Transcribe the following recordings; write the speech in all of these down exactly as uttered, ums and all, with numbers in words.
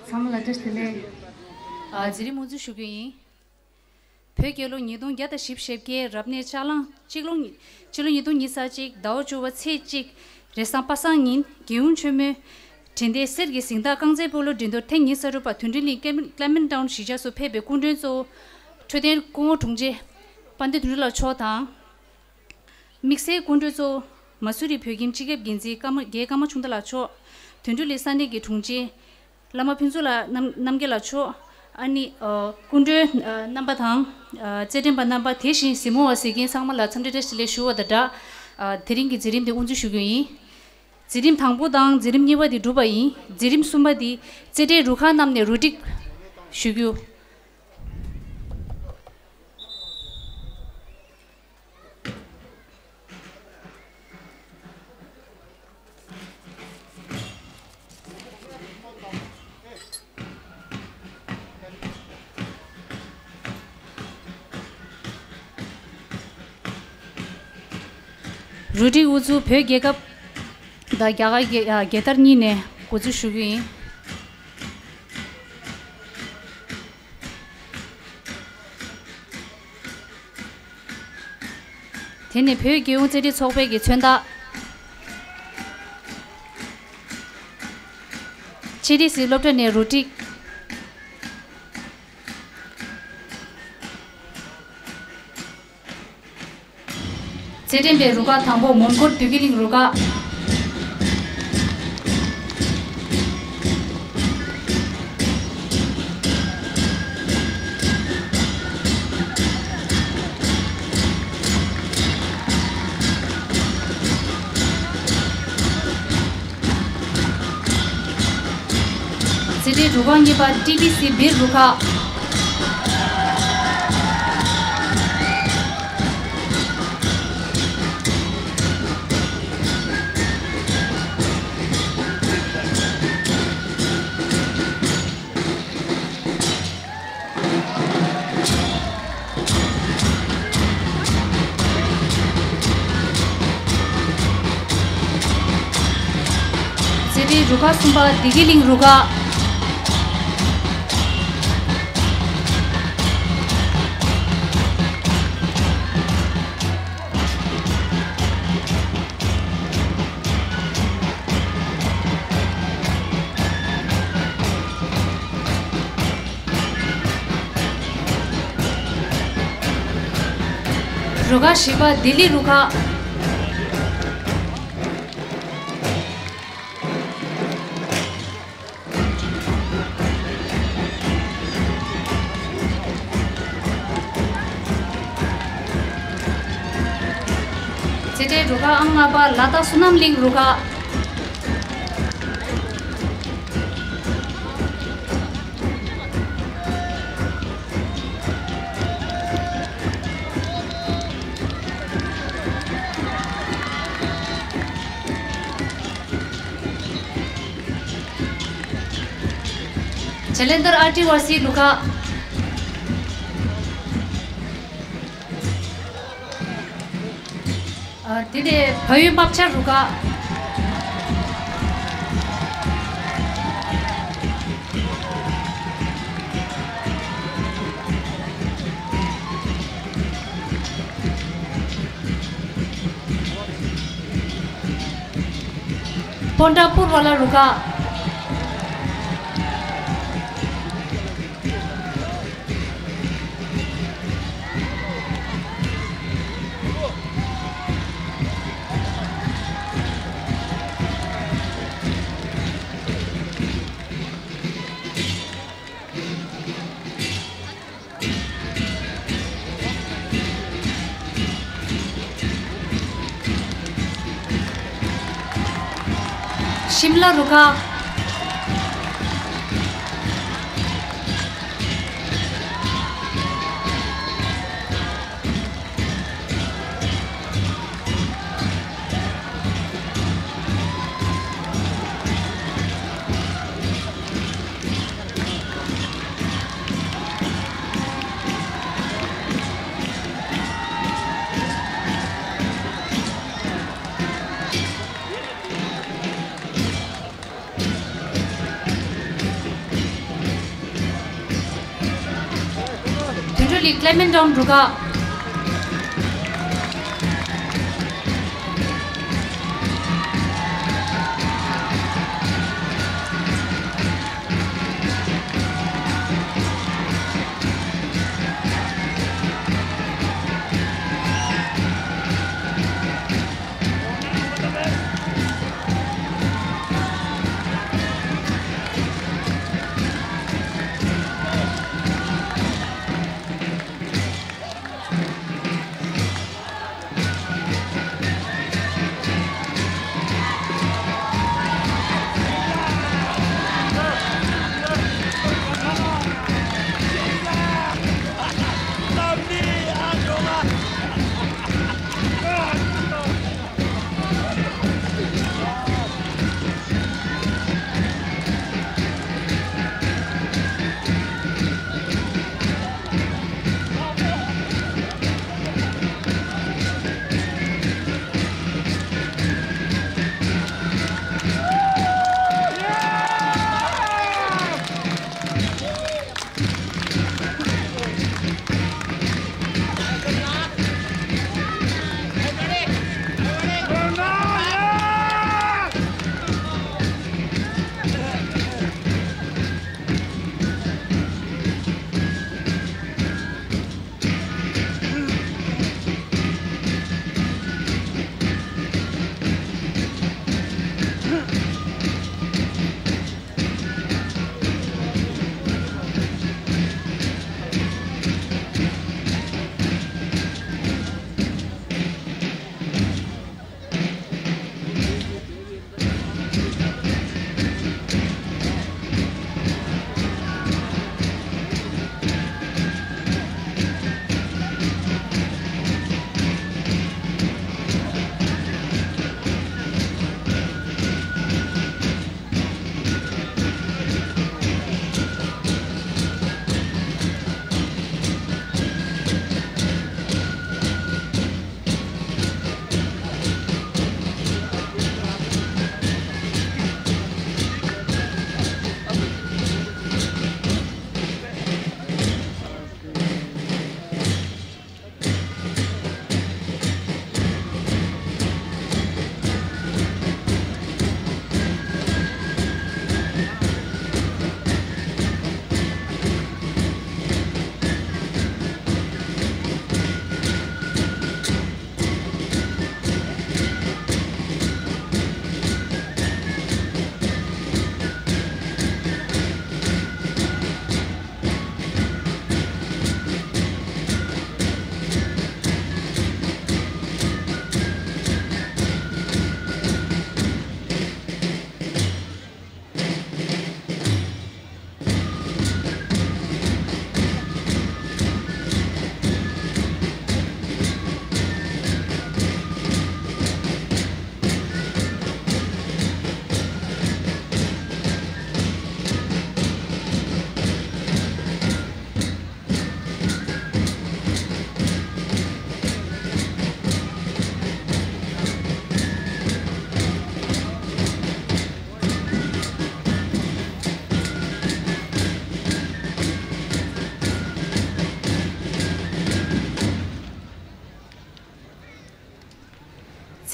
ཚང་མ་ལ་བཀྲ་ཤིས་བདེ་ལེགས། ཨ། མཛད་རིམ་དབུ་འཛུགས་ཞུ་རྒྱུ་ཡིན། བོད་རྒྱལ་ལོ་ཉིས་སྟོང་བརྒྱ་དང་བཞི་བཅུ་ཞེ་བརྒྱད་རབ་གནས་ལྕགས་གླང་སྤྱི་ལོ་ཉི་སྤྱི་ལོ་ཉིས་སྟོང་ཉི་ཤུ་རྩ་གཅིག་ཟླ་བ་བཅུ་པ་ཚེས་གཅིག་རེས་གཟའ་པ་སངས་ཉིན་རྒྱལ་ཡོངས་ཆེན་མོའི་དྲན་རྟེན་གསེར་གྱི་གཟེངས་རྟགས་རྐང་རྩེད་སྤོ་ལོ་འགྲན་བསྡུར་ཐེངས་ཉི་ཤུ་རྩ་དྲུག་པ་དོན་ཁྲི་གླིང་ཀེ་མེན་ཀེ་མེན་ཊའུན་གཞིས་ཆགས་སུ་ཕེབས་པའི་སྐུ་མགྲོན་གཙོ་བོ་འཕྲོད་བསྟེན་སྐུ་ངོ་དྲུང་ཆེ་དཔལ་ལྡན་དོན་གྲུབ་ལགས་མཆོག་དང་། དམིགས་བསལ་སྐུ་མགྲོན་གཙོ་བོ་མ་སུ་རི་བོད་ཁྱིམ་སྤྱི་ཁྱབ་འགན་འཛིན་ཀརྨ་རྒན་ཀརྨ་ཆུང་བདག་ལགས་མཆོག་དོན་གྲུབ་གླིང་ས་གནས་ཀྱི་དྲུང་ཆེ་བླ་མ་ཕུན་ཚོགས་ལགས་རྣམ་རྣམ་རྒྱལ་ལགས་མཆོག་ཨ་ནི་ཨ་སྐུ་མགྲོན་ཨ་རྣམ་པ་དང་ཨ་རྩེད་འགྲན་པ་རྣམ་པ། དེ་བཞིན་གཟིགས་མོ་བ་གཟིགས་མཁན་ཚང་མ་ལ་འཚམས་འདྲི་བཀྲ་ཤིས་བདེ་ལེགས་ཞུ་བ་དང་སྦྲགས། ཨ་དེ་རིང་གི་མཛད་རིམ་དེ་དབུ་འཛུགས་ཞུ་རྒྱུ་ཡིན། མཛད་རིམ་དང་པོ་དང་མཛད་རིམ་གཉིས་པ་དེ་གྲུབ་པ་ཡིན། མཛད་རིམ་གསུམ་པ་དེ་རྩེད་འགྲན་རུ་ཁག་རྣམས་ནས་རུ་སྒྲིག་ཞུ་རྒྱུ། རུ་སྒྲིག་དབུ་འཛུགས་བོད་རྒྱལ་ཁབ་དང་རྒྱ་གར་རྒྱལ་རྒྱལ་དར་གཉིས་ནས་འགོ་འཛུགས་ཞུ་རྒྱུ་ཡིན། དེ་ནས་བོད་རྒྱལ་ཡོངས་རྩེད་འགྲན་ཚོགས་པའི་གི་མཚོན་རྟགས། ཆེ་ཏི་སི་སློབ་གྲྭ་ནས་རུ་སྒྲིག་རྩེད་འགྲན་པའི་རུ་ཁག་དང་པོ་མོན་གྷོ་བདེ་སྐྱིད་གླིང་རུ་ཁག་རྩེད་འགྲན་རུ་ཁག་གཉིས་པ་ཏི་ཏི་སི་སྦིར་རུ་ཁག་རྩེད་འགྲན་རུ་ཁག་གསུམ་པ་བདེ་སྐྱིད་གླིང་རུ་ཁག་རུ་ཁག་བཞི་པ་ལྡི་ལི་རུ་ཁག་རྩེད་འགྲན་རུ་ཁག་ཨང་ལྔ་པ་ལ་དྭགས་བསོད་ནམས་གླིང་རུ་ཁག་ཇ་ལན་དར་ཨར་ཊི་ཝར་སི་རུ་ཁག་ཨ། དེ་ནས་བལ་ཡུལ་རྨ་བྱ་རུ་ཁག་སྤོན་ཊ་པུར་ཝ་ལ་རུ་ཁག་ཤིམ་ལ་རུ་ཁག་ཀི་ལེ་མན་ཊོན་འབྲུག་ག།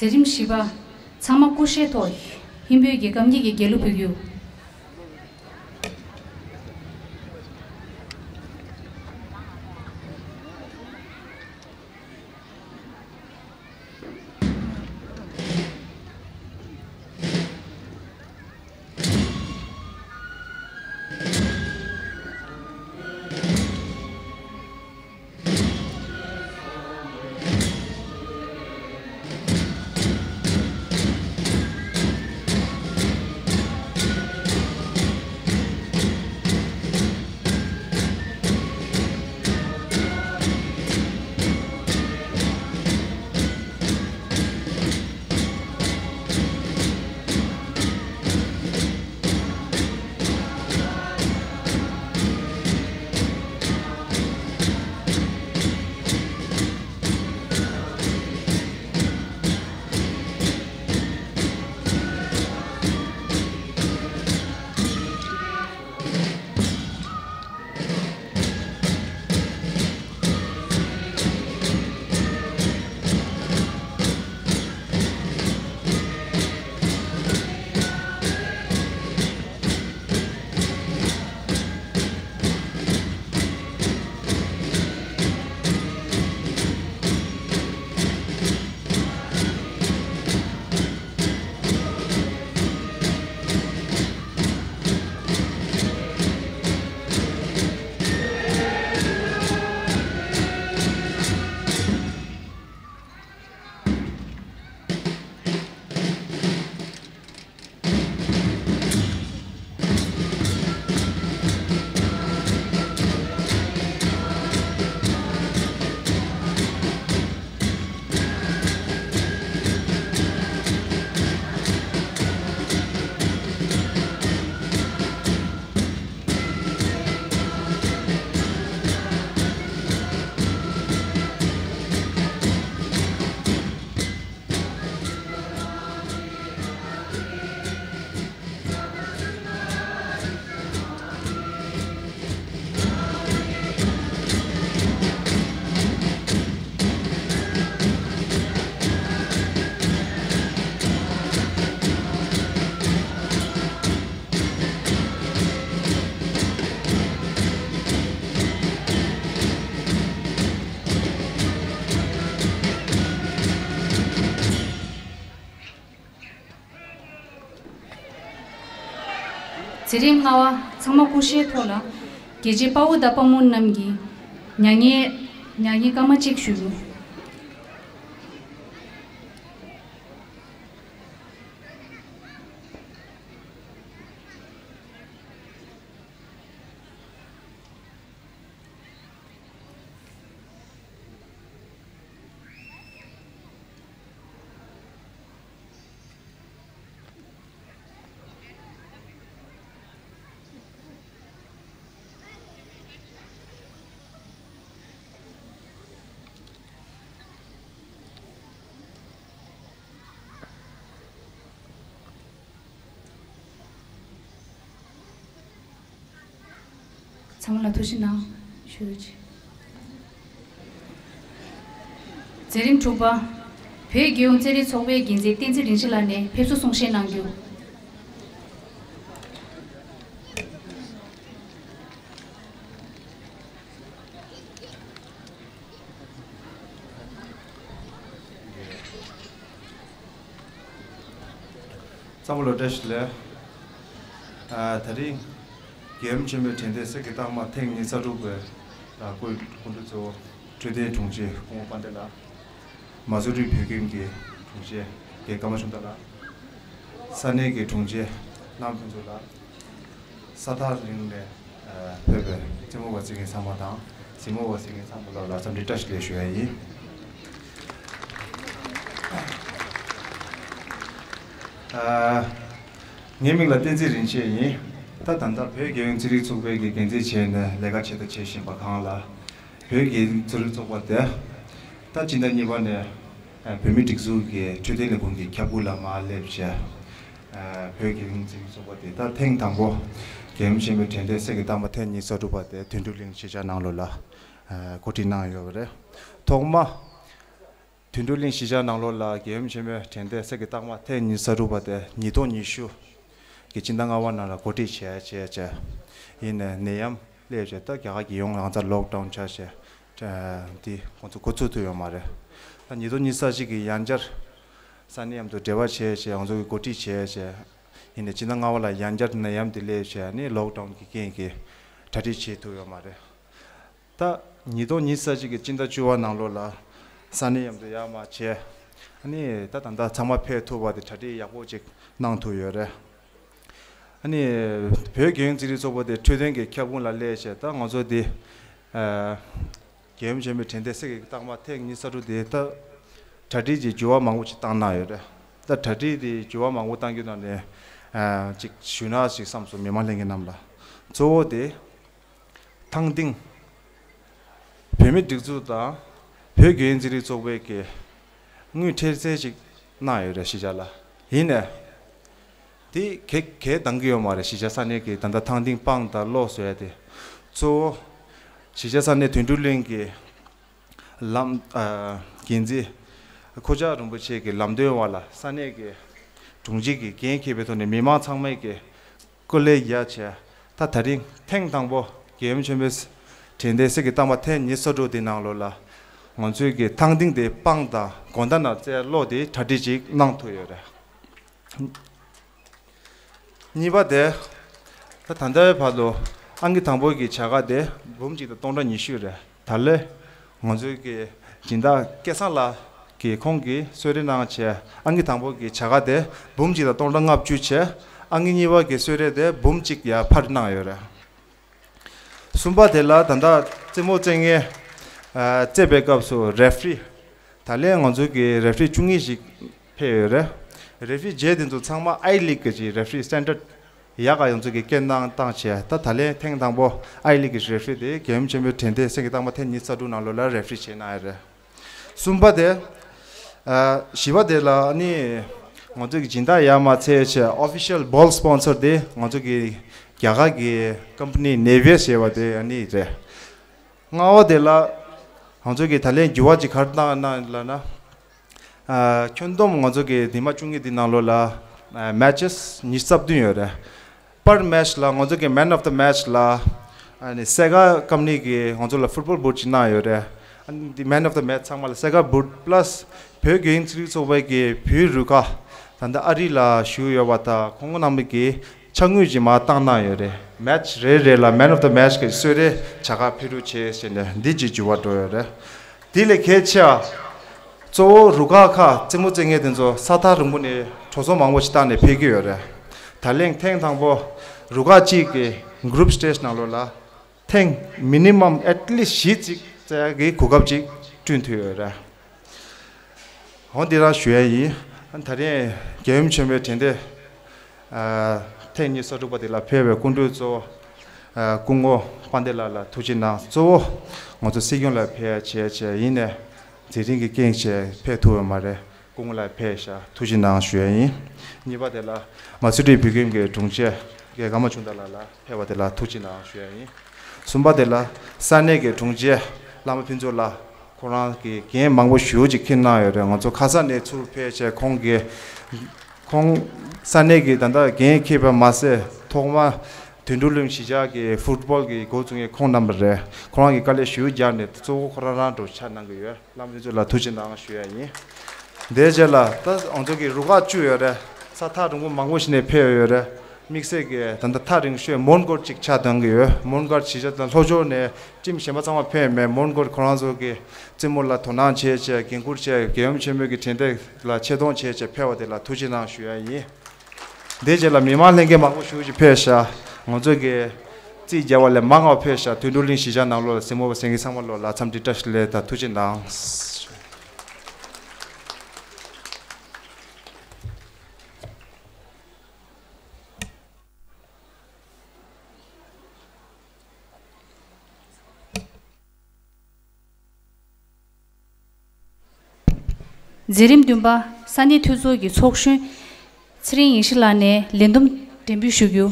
མཛད་རིམ་བཞི་པ། ཚང་མ་སྐུ་བཞེངས་ཐོག་ཧིན་བོད་ཀྱི་སྐད་ཡིག་གི་རྒྱལ་གླུ་ཕུལ་རྒྱུ། དེ་རིང་ལྔ་པ་ཚང་མ་སྐུ་གཞས་ཐོག་ལ་རྒྱལ་གཅེས་དཔའ་བོ་དང་དཔའ་མོ་རྣམས་ཀྱི་མྱ་ངན་མྱ་ངན་སྐར་མ་གཅིག་ཞུ་རྒྱུ། ཚང་མ་ལ་ཐུགས་རྗེ་གནང་ཞུ་རྒྱུ། མཛད་རིམ་དྲུག་པ། བོད་རྒྱལ་ཡོངས་རྩེད་རིགས་ཚོགས་པའི་འགན་འཛིན་བསྟན་འཛིན་རིན་ཆེན་ལགས་ནས་ཕེབས་བསུ་གསུང་བཤད་གནང་རྒྱུ། ཚང་མ་ལ་བཀྲ་ཤིས་བདེ་ལེགས། ཨ། དེ་རིང་རྒྱལ་ཡུམ་ཆེན་མོའི་དྲན་རྟེན་གསེར་གྱི་རྟགས་མ་ཐེངས་ཉི་ཤུ་རྩ་དྲུག་པའི་ལ་སྐུ་སྐུ་མགྲོན་གཙོ་བོ་འཕྲོད་བསྟེན་དྲུང་ཆེ་སྐུ་ངོ་དཔལ་ལྡན་ལགས། མ་སུ་རི་བོད་ཁྱིམ་གྱི་དྲུང་ཆེ་རྒན་ཀརྨ་ཆུང་བདག་ལགས། ས་གནས་ཀྱི་དྲུང་ཆེ་གླང་ཕུན་ཚོགས་ལགས། ས་ཐག་རིང་ནས་ཕེབས་པའི་རྩེད་མོ་བ་རྩེ་མཁན་ཚང་མ་དང་གཟིགས་མོ་བ་གཟིགས་མཁན་ཚང་མ་ལ་འཚམས་འདྲི་བཀྲ་ཤིས་བདེ་ལེགས་ཞུ་ཡ་ཡིན། ཨ། ངའི་མིང་ལ་བསྟན་འཛིན་རིན་ཆེན་ཡིན། ད་ད་ལྟ་བོད་རྒྱལ་ཡོངས་རྩེད་རིགས་ཚོགས་པའི་གི་འགན་འཛིན་བྱས་ནས་ལས་ཀ་བྱས་དང་བྱེད་བཞིན་པ་གང་ལ། བོད་རྒྱལ་ཡོངས་རྩེད་རིགས་ཚོགས་པ་དེ་ད་སྤྱི་ཟླ་གཉིས་པ་ནས་བོད་མིའི་སྒྲིག་འཛུགས་ཀྱི་འཕྲོད་བསྟེན་ལས་ཁུངས་ཀྱི་ཁྱབ་ཁུངས་ལ་མར་སླེབས་བྱས། བོད་རྒྱལ་ཡོངས་རྩེད་རིགས་ཚོགས་པ་དེ་ད་ཐེངས་དང་པོ་རྒྱལ་ཡུམ་ཆེན་མོའི་དྲན་རྟེན་གསེར་གྱི་རྟགས་མ་ཐེངས་ཉི་ཤུ་རྩ་དྲུག་པ་དེ་དོན་གྲུབ་གླིང་གཞིས་ཆགས་ནང་ལོགས་ལ་གོ་སྒྲིག་གནང་ཡོད་པ་རེད། ཐོག་མ། དོན་གྲུབ་གླིང་གཞིས་ཆགས་ནང་ལོགས་ལ་རྒྱལ་ཡུམ་ཆེན་མོའི་དྲན་རྟེན་གསེར་གྱི་རྟགས་མ་ཐེངས་ཉི་ཤུ་རྩ་དྲུག་པ་དེ་ཉིས་སྟོང་ཉི་ཤུ་གི་སྤྱི་ཟླ་ལྔ་པ་ནང་ལ་གོ་སྒྲིག་བྱས་བྱས་བྱས། ཡིན་ནའི་ནད་ཡམས་སླེབས་བྱས་ད་རྒྱ་གར་གྱི་ཡོངས་གང་སར་ལོག་ཌའུན་བྱས་བྱས། འདི་ཁོང་ཚོ་འགོ་ཚུགས་ཐུབ་ཡོད་མ་རེད། ད་ཉིས་སྟོང་ཉི་ཤུ་རྩ་གཅིག་གི་ཡང་བསྐྱར་ས་གནས་མཉམ་དུ་འབྲེལ་བ་བྱས་བྱས་ང་ཚོ་གིས་གོ་སྒྲིག་བྱས་བྱས། ཡིན་ནའི་སྤྱི་ཟླ་ལྔ་པ་ལ་ཡང་བསྐྱར་ནད་ཡམས་འདི་སླེབས་བྱས་ནི་ལོག་ཌའུན་གྱི་རྐྱེན་གྱིས་གྲ་སྒྲིག་བྱེད་ཐུབ་ཡོད་མ་རེད། ད་ཉིས་སྟོང་ཉི་ཤུ་རྩ་གཅིག་གི་སྤྱི་ཟླ་བཅུ་པ་ནང་ལོགས་ལ་ས་གནས་མཉམ་དུ་ཡར་མར་བྱས། ཨ་ནི་ད་ད་ལྟ་ཚང་མ་ཕེབས་ཐུབ་པ་དེ་གྲ་སྒྲིག་ཡག་པོ་ཅིག་གནང་ཐུབ་ཡོད་རེད། ཨ་ནི་བོད་རྒྱལ་ཡོངས་རྩེད་རིགས་ཚོགས་པ་དེ་འཕྲོད་བསྟེན་གྱི་ཁྱབ་ཁོངས་ལ་སླེབས་བྱས་ད་ང་ཚོ་འདི་ཨ་རྒྱལ་ཡུམ་ཆེན་མོའི་དྲན་རྟེན་གསེར་གྱི་རྟགས་མ་ཐེངས་ཉི་ཤུ་རྩ་དྲུག་དེ་ད་གྲ་སྒྲིག་གི་འགྱུར་བ་མང་པོ་ཅིག་བཏང་གནང་ཡོད་རེད། ད་གྲ་སྒྲིག་དེ་འགྱུར་བ་མང་པོ་བཏང་རྒྱུ་ནང་ནས་ཨ་ཅིག་ཞུས་ན་ཅིག་བསམ་སོང་མི་མང་ལྷན་རྒྱས་རྣམས་ལ། གཙོ་བོ་དེ། ཐང་སྟེང་། བོད་མིའི་སྒྲིག་འཛུགས་དང་། བོད་རྒྱལ་ཡོངས་རྩེད་རིགས་ཚོགས་པའི་གི་དངུལ་ཁྲལ་རྩིས་ཅིག་གནང་ཡོད་རེད་གཞིས་ཆགས་ལ། ཡིན་ནའི། དེ་གས་གས་འདང་གི་ཡོད་མ་རེད། གཞིས་ཆགས་ས་གནས་ཀྱི་ད་ལྟ་ཐང་སྟེང་སྤང་དང་གློག་བཟོ་ཡ་དེ། གཙོ་བོ། གཞིས་ཆགས་ས་གནས་དོན་གྲུབ་གླིང་གི་ལམ། ཨ། འགན་འཛིན། ཁོ་ཅག་རིན་པོ་ཆེ་གི་ལམ་སྟོན་འོག་ལ་ས་གནས་ཀྱི་དྲུང་ཆེ་གི་འགན་འཁྱེར་བའི་ཐོག་ནས་མི་མང་ཚང་མས་ཀྱི་སྐུ་ལས་ཡར་བྱས། ད་ད་རིང་ཐེངས་དང་པོ་རྒྱལ་ཡུམ་ཆེན་པོའི་དྲན་རྟེན་གསེར་གྱི་རྟགས་མ་ཐེངས་ཉི་ཤུ་རྩ་དྲུག་དེ་ནང་ལོགས་ལ་ང་ཚོའི་གི་ཐང་སྟེང་དེ་སྤང་དང་དགོང་དག་ནང་རྩེད་གློག་དེ་གྲ་སྒྲིག་ཅིག་གནང་ཐུབ་ཡོད་རེད། གཉིས་པ་དེ། ད་ད་ལྟའི་བར་དུ་ཨང་ཀི་དང་པོ་གི་བྱ་དགའ་དེ་འབུམ་གཅིག་དང་སྟོང་ཕྲག་ཉི་ཤུ་རེད། ད་ལོ་ང་ཚོའི་གི་སྦྱིན་བདག་སྐལ་བཟང་ལགས་ཀྱིས་ཁོང་གིས་གསོལ་རས་གནང་བྱས་ཨང་ཀི་དང་པོ་གི་བྱ་དགའ་དེ་འབུམ་གཅིག་དང་སྟོང་ཕྲག་ལྔ་བཅུ་བྱས། ཨང་ཀི་གཉིས་པ་གི་གསོལ་རས་དེ་འབུམ་གཅིག་ཡར་འཕར་གནང་ཡོད་རེད། གསུམ་པ་དེ་ལ་ད་ལྟ་རྩེད་མོ་རྩེ་མཁན། ཨ། རྩེད་པའི་སྐབས་སུ་རེ་ཕི་རི། ད་ལན་ང་ཚོའི་གི་རེ་ཕི་རི་བཅུ་གཉིས་ཤིག་ཕེབས་ཡོད་རེད། རེ་ཕི་རི་བརྒྱད་དེ་ཚོ་ཚང་མ་ཨའི་ལིག་གི་ཅིག་རེ་ཕི་རི་སི་ཊན་ཌར་ཌི་ཡག་ག་ཡོང་ཚོ་གི་སྐད་གནང་བཏང་བྱས། ད་ད་ལན་ཐེངས་དང་པོ་ཨའི་ལིག་གི་རེ་ཕི་རི་དེ་རྒྱལ་ཡུམ་ཆེན་མོའི་དྲན་རྟེན་གསེར་གྱི་རྟགས་མ་ཐེངས་ཉི་ཤུ་རྩ་དྲུག་ནང་ལོགས་ལ་རེ་ཕི་རི་བྱས་གནང་ཡོད་རེད། གསུམ་པ་དེ། ཨ། བཞི་པ་དེ་ལ་ནི་ང་ཚོ་གི་སྦྱིན་བདག་ཡར་མར་འཚོལ་བྱས་ཨོ་ཕི་ཤལ་བོལ་སི་པོན་སར་དེ་ང་ཚོ་གི་རྒྱ་གར་གྱི་ཀམ་པ་ནི་ནེ་བི་ཡས་ཞེས་པ་དེ་ཨ་ནི་རེད། ལྔ་པ་དེ་ལ་ང་ཚོ་གི་ད་ལན་འགྱུར་བ་ཅིག་ག་རེ་བཏང་གནང་ལབ་ན། ཨ། ཁྱོན་བསྡོམས་ང་ཚོ་གི་དེ་མ་བཅུ་གཉིས་དེ་ནང་ལོགས་ལ་ཨ་མེ་ཆེས་ཉི་ཤུ་རྩ་བདུན་ཡོད་རེད། པར་མེ་ཆེ་ལ་ང་ཚོ་གི་མེན་ཨོཕ་ད་མེ་ཆེ་ལ་ཨ་ནི་སེ་ག་ཀམ་པ་ནི་གིས་ང་ཚོ་ལ་ཕུཊ་བོལ་བུཊ་ཅིག་གནང་ཡོད་རེད། ཨ་ནི་དེ་མེན་ཨོཕ་ད་མེ་ཆེ་ཚང་མ་ལ་སེ་ག་བུཊ་པ་ལ་སི་བོད་རྒྱལ་ཡོངས་རྩེད་རིགས་ཚོགས་པའི་གི་བོད་རུ་ཁག་ད་ལྟ་ཨ་རི་ལ་བཞུགས་ཡོད་པ་དང་ཁོང་རྣམ་པ་གིས་ ཕྱག་དངུལ་ཅིག་མར་བཏང་གནང་ཡོད་རེད། match རེ་རེ་ལ་man of the match གི་གསོལ་རས་བྱ་དགའ་ཕེབས་རོགས་བྱེད་ཟེར་ནས་འདི་གཅིག་འགྱུར་བ་འགྲོ་ཡོད་རེད། དེ་ལས་གལ་ཆེ་བ། གཙོ་བོ་རུ་ཁག་ཁག་རྩེད་མོ་རྩེ་མཁན་དེ་ཚོ་ས་ཐག་རིང་པོ་ནས་འགྲོ་སོང་མང་པོ་ཞིག་བཏང་ནས་ཕེབས་ཀྱི་ཡོད་རེད། ད་ལན་ཐེངས་དང་པོ་རུ་ཁག་གཅིག་གི་group stage ནང་ལོགས་ལ་ཐེངས་minimum at least བཞི་ཙམ་རྩེ་ཡག་གི་གོ་སྐབས་ཅིག་བསྐྲུན་ཐུབ་ཡོད་རེད། འོ་འདི་རང་ཞུ་ཡ་ཡིན། ད་རིང་རྒྱལ་ཡུམ་ཆེན་མོའི་དྲན་རྟེན། ཨ། ཐེངས་ཉི་ཤུ་རྩ་དྲུག་པ་དེ་ལ་ཕེབས་པའི་སྐུ་མགྲོན་གཙོ་བོ། ཨ། སྐུ་ངོ་དཔལ་ལྡན་ལགས་ལ་ཐུགས་རྗེ་གནང་། གཙོ་བོ་ང་ཚོ་སྲིད་སྐྱོང་ལགས་ཕེབས་ཡ་བྱས་བྱས་ཡིན་ནས་མཛད་རིམ་གྱི་རྐྱེན་བྱས་ཕེབས་ཐུབ་པ་མ་རེད། སྐུ་ངོ་ལགས་ཕེབས་ཤག་ཐུགས་རྗེ་གནང་ཞུ་ཡ་ཡིན། གཉིས་པ་དེ་ལ་མ་སུ་རི་བོད་ཁྱིམ་གྱི་དྲུང་ཆེ་རྒན་ཀརྨ་ཆུང་བདག་ལགས་ལ་ཕེབས་པ་དེ་ལ་ཐུགས་རྗེ་གནང་ཞུ་ཡ་ཡིན། གསུམ་པ་དེ་ལ་ས་གནས་ཀྱི་དྲུང་ཆེ་བླ་མ་ཕུན་ཚོགས་ལགས། ཁོ་རང་གིས་འགན་མང་པོ་ཞེ་པོ་ཅིག་འཁྱེར་གནང་ཡོད་རེད། ང་ཚོ་ཁ་སང་ནས་ཚུར་ཕེབས་བྱས་ཁོང་གིས་ཁོང་ས་གནས་ཀྱི་ད་ལྟ་འགན་འཁྱེར་བ་མ་ཟད་ཐོག་མར་དོན་གྲུབ་གླིང་གཞིས་ཆགས་ཀྱི་ཕུཊ་བོལ་གྱི་འགོ་བཙུགས་མཁན་ཁོང་རྣམ་པ་རེད། ཁོ་རང་གིས་དཀའ་ལས་ཞེ་པོ་བརྒྱབ་ནས་གཙོ་བོ་ཁོ་རང་རང་འགྲོ་ཆ་གནང་གི་ཡོད། བླ་མ་ཕུན་ཚོགས་ལ་ཐུགས་རྗེ་གནང་ཞུ་ཡ་ཡིན། དེའི་རྗེས་ལ་ད་ང་ཚོ་གི་རུ་ཁག་བཅུ་ཡོད་རེད། ས་ཐག་རིང་པོ་མང་པོ་ཞིག་ནས་ཕེབས་ཡོད་རེད། དམིགས་བསལ་གྱི་ད་ལྟ་ཐག་རིང་ཤོས་མོན་གྷོར་ཅིག་ཆགས་བསྡད་ཀྱི་ཡོད། མོན་གྷོར་གཞིས་ཆགས་དང་ལྷོ་ཕྱོགས་ནས་ཊིམ་གཞན་པ་ཚང་མ་ཕེབས་མེད། མོན་གྷོར་ཁོ་རང་ཚོ་གི་རྩེད་མོ་ལ་དོ་སྣང་བྱས་བྱས་འགན་འཁུར་བྱས་རྒྱལ་ཡུམ་ཆེན་མོའི་གི་དྲན་རྟེན་ལ་ཆེ་མཐོང་བྱས་བྱས་ཕེབས་པ་དེ་ལ་ཐུགས་རྗེ་གནང་ཞུ་ཡ་ཡིན། དེའི་རྗེས་ལ་མི་མང་ལྷན་རྒྱས་མང་པོ་ཞེ་པོ་ཅིག་ཕེབས་ཤག་ང་ཚོ་གི་རྩིས་རྒྱག་པ་ལས་མང་བ་ཕེབས་ཤག་དོན་གྲུབ་གླིང་གཞིས་ཆགས་ནང་ལོགས་ལ་གཟིགས་མོ་བ་གཟིགས་མཁན་ཚང་མ་ལོགས་ལ་འཚམས་འདྲི་བཀྲ་ཤིས་བདེ་ལེགས་དང་ཐུགས་རྗེ་གནང་། མཛད་རིམ་བདུན་པ། ས་གནས་འཐུས་ཚོགས་ཀྱི་ཚོགས་གཞོན་ཚེ་རིང་ཡེ་ཤེས་ལགས་ནས་ལས་བསྡོམས་འགྲེམས་སྤེལ་ཞུ་རྒྱུ།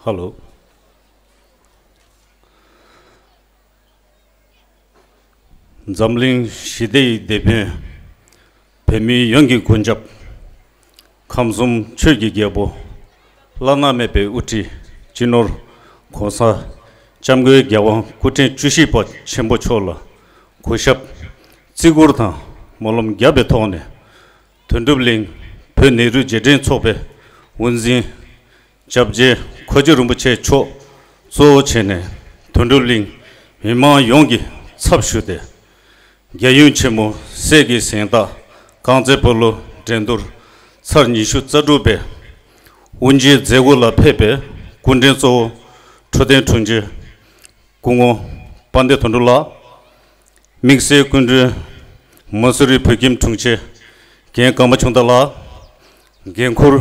ཧ་ལོ། འཛམ་གླིང་ཞི་བདེ་ཡི་དེད་དཔོན། བོད་མི་ཡོངས་ཀྱི་མགོན་སྐྱབས། ཁམས་གསུམ་ཆོས་ཀྱི་རྒྱལ་པོ། བླ་ན་མེད་པའི་དབུ་ཁྲིད་སྤྱི་ནོར་༸གོང་ས་༸སྐྱབས་མགོན་རྒྱལ་དབང་སྐུ་ཕྲེང་བཅུ་བཞི་པ་ཆེན་པོ་མཆོག་ལ་གུས་ཞབས་བརྩི་བཀུར་དང་སྨོན་ལམ་བརྒྱབ་པའི་ཐོག་ནས། དོན་གྲུབ་གླིང་བོད་ནེ་རུ་རྗེས་དྲན་ཚོགས་པའི་དབུ་འཛིན་སྐྱབས་རྗེ་ཁོ་ཆུ་རིན་པོ་ཆེ་མཆོག་གཙོ་བོ་བྱས་ནས། དོན་གྲུབ་གླིང་མི་མང་ཡོངས་ཀྱི་ཚབ་ཞུས་ཏེ། རྒྱལ་ཡུམ་ཆེན་མོ་སྲས་ཀྱི་གཟེངས་རྟགས་རྐང་རྩེད་སྤོ་ལོ་འགྲན་བསྡུར་ཚར་ཉི་ཤུ་རྩ་དྲུག་པའི་དབུ་འབྱེད་མཛད་སྒོ་ལ་ཕེབས་པའི་སྐུ་མགྲོན་གཙོ་བོ་འཕྲོད་བསྟེན་དྲུང་ཆེ་སྐུ་ངོ་དཔལ་ལྡན་དོན་གྲུབ་ལགས། དམིགས་བསལ་སྐུ་མགྲོན་མ་སུ་རི་བོད་ཁྱིམ་དྲུང་ཆེ་རྒན་ཀརྨ་ཆུང་བདག་ལགས། འགན་འཁུར་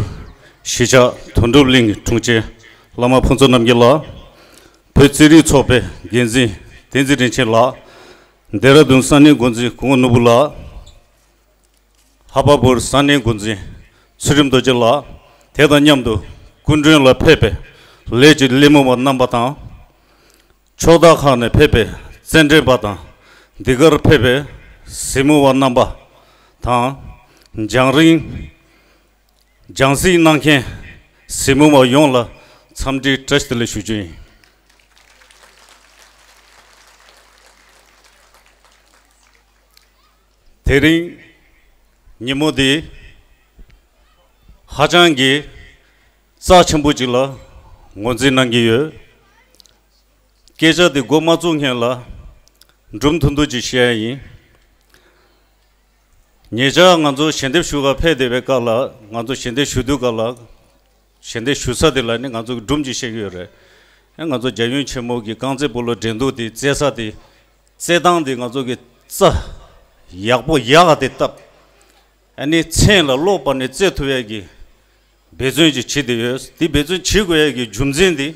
གཞིས་ཆགས་དོན་གྲུབ་གླིང་དྲུང་ཆེ་བླ་མ་ཕུན་ཚོགས་རྣམ་རྒྱལ་ལགས། བོད་རྩེད་རིགས་ཚོགས་པའི་འགན་འཛིན་བསྟན་འཛིན་རིན་ཆེན་ལགས། ལྡེ་ར་ལྡུན་ས་གནས་འགོ་འཛིན་སྐུ་ངོ་ནོར་བུ་ལགས། ལྷག་པ་པུར་ས་གནས་འགོ་འཛིན་ཚུལ་ཁྲིམས་རྡོ་རྗེ་ལགས། དེ་དང་མཉམ་དུ་སྐུ་མགྲོན་ལ་ཕེབས་པའི་ལས་ཀྱི་སླད་མོ་བ་རྣམ་པ་དང་། ཕྱོགས་མཐའ་ཁག་ནས་ཕེབས་པའི་རྩེད་འགྲན་པ་དང་། འདི་གར་ཕེབས་པའི་གཟིགས་མོ་བ་རྣམ་པ་དང་། རྒྱང་རིང་རྒྱང་གཟིགས་གནང་མཁན་གཟིགས་མོ་བ་ཡོངས་ལ་འཚམས་འདྲི་བཀྲ་ཤིས་བདེ་ལེགས་ཞུ་རྒྱུ་ཡིན། དེ་རིང་ཉིན་མོ་འདི་ཧ་ཅང་གི་རྩ་ཆེན་པོ་ཅིག་ལ་ངོས་འཛིན་གནང་གི་ཡོད། སྐད་ཆ་འདི་འགོ་མ་བཙུགས་སྔོན་ལ་སྒྲུང་ཐུང་ཐུང་ཅིག་བཤད་ཡ་ཡིན། ཉེ་ཆར་ང་ཚོ་ཞལ་འདེབས་ཞུ་ག་ཕེབས་བསྡད་པའི་སྐབས་ལ། ང་ཚོ་ཞལ་འདེབས་ཞུ་དུས་སྐབས་ལ། ཞལ་འདེབས་ཞུ་ས་དེ་ལ་ནི་ང་ཚོ་གི་སྒྲུང་ཅིག་བཤད་ཀྱི་ཡོད་རེད། ཨེ་ང་ཚོ་རྒྱལ་ཡུམ་ཆེན་མོ་གི་རྐང་རྩེད་སྤོ་ལོ་འགྲན་བསྡུར་དེ་རྩེད་ས་དེ། རྩེད་སྟངས་དེ་ང་ཚོ་གི་རྩ་ཡག་པོ་ཡག་ག་དེ་བཏབ། ཨ་ནི་མཚན་ལ་བློ་བབས་ནས་རྩེད་ཐུབ་ཡས་ཀྱི་འབད་བརྩོན་ཅིག་བྱེད་བསྡད་ཡོད། དེ་འབད་བརྩོན་བྱེད་དགོས་ཡས་ཀྱི་རྒྱུ་མཚན་དེ།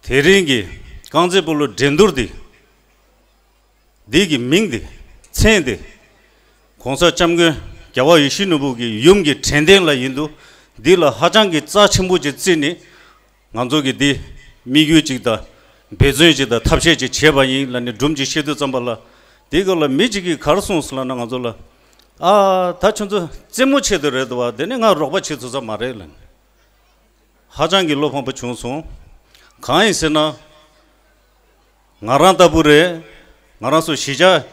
དེ་རིང་གི་རྐང་རྩེད་སྤོ་ལོ་འགྲན་བསྡུར་དེ། འདི་གི་མིང་དེ། མཚན་དེ། ༸གོང་ས་༸སྐྱབས་མགོན་རྒྱལ་བ་ཡིད་བཞིན་ནོར་བུ་གི་ཡུམ་གྱི་དྲན་རྟེན་ལ་ཡིན་དུས། འདི་ལ་ཧ་ཅང་གི་རྩ་ཆེན་པོ་ཅིག་བརྩིས་ནས། ང་ཚོ་གི་འདི་ དམིགས་ཡུལ་གཅིག་དང་། འབད་བརྩོན་གཅིག་དང་། ཐབས་ཤེས་གཅིག་བྱས་པ་ཡིན་ལབ་ནས་སྒྲུང་གཅིག་བཤད་དུས་ཙམ་པ་ལ། དེའི་སྐབས་ལ་མི་གཅིག་གིས་ག་རེ་གསུངས་སོང་ལབ་ན། ང་ཚོ་ལ། ཨ། ད་ཁྱོད་ཚོ་རྩེད་མོ་ཆེད་དུ་རེད་འདུག་བ། དེ་ནས་ང་རོགས་པ་བྱེད་ཐུབ་ས་མ་རེད་ལབ་ནས། ཧ་ཅང་གི་བློ་ཕམ་པོ་བྱུང་སོང་། གང་ཡིན་ཟེར་ན། ང་རང་ལྟ་བུ་རེད། ང་རང་ཚོ་གཞིས་ཆགས་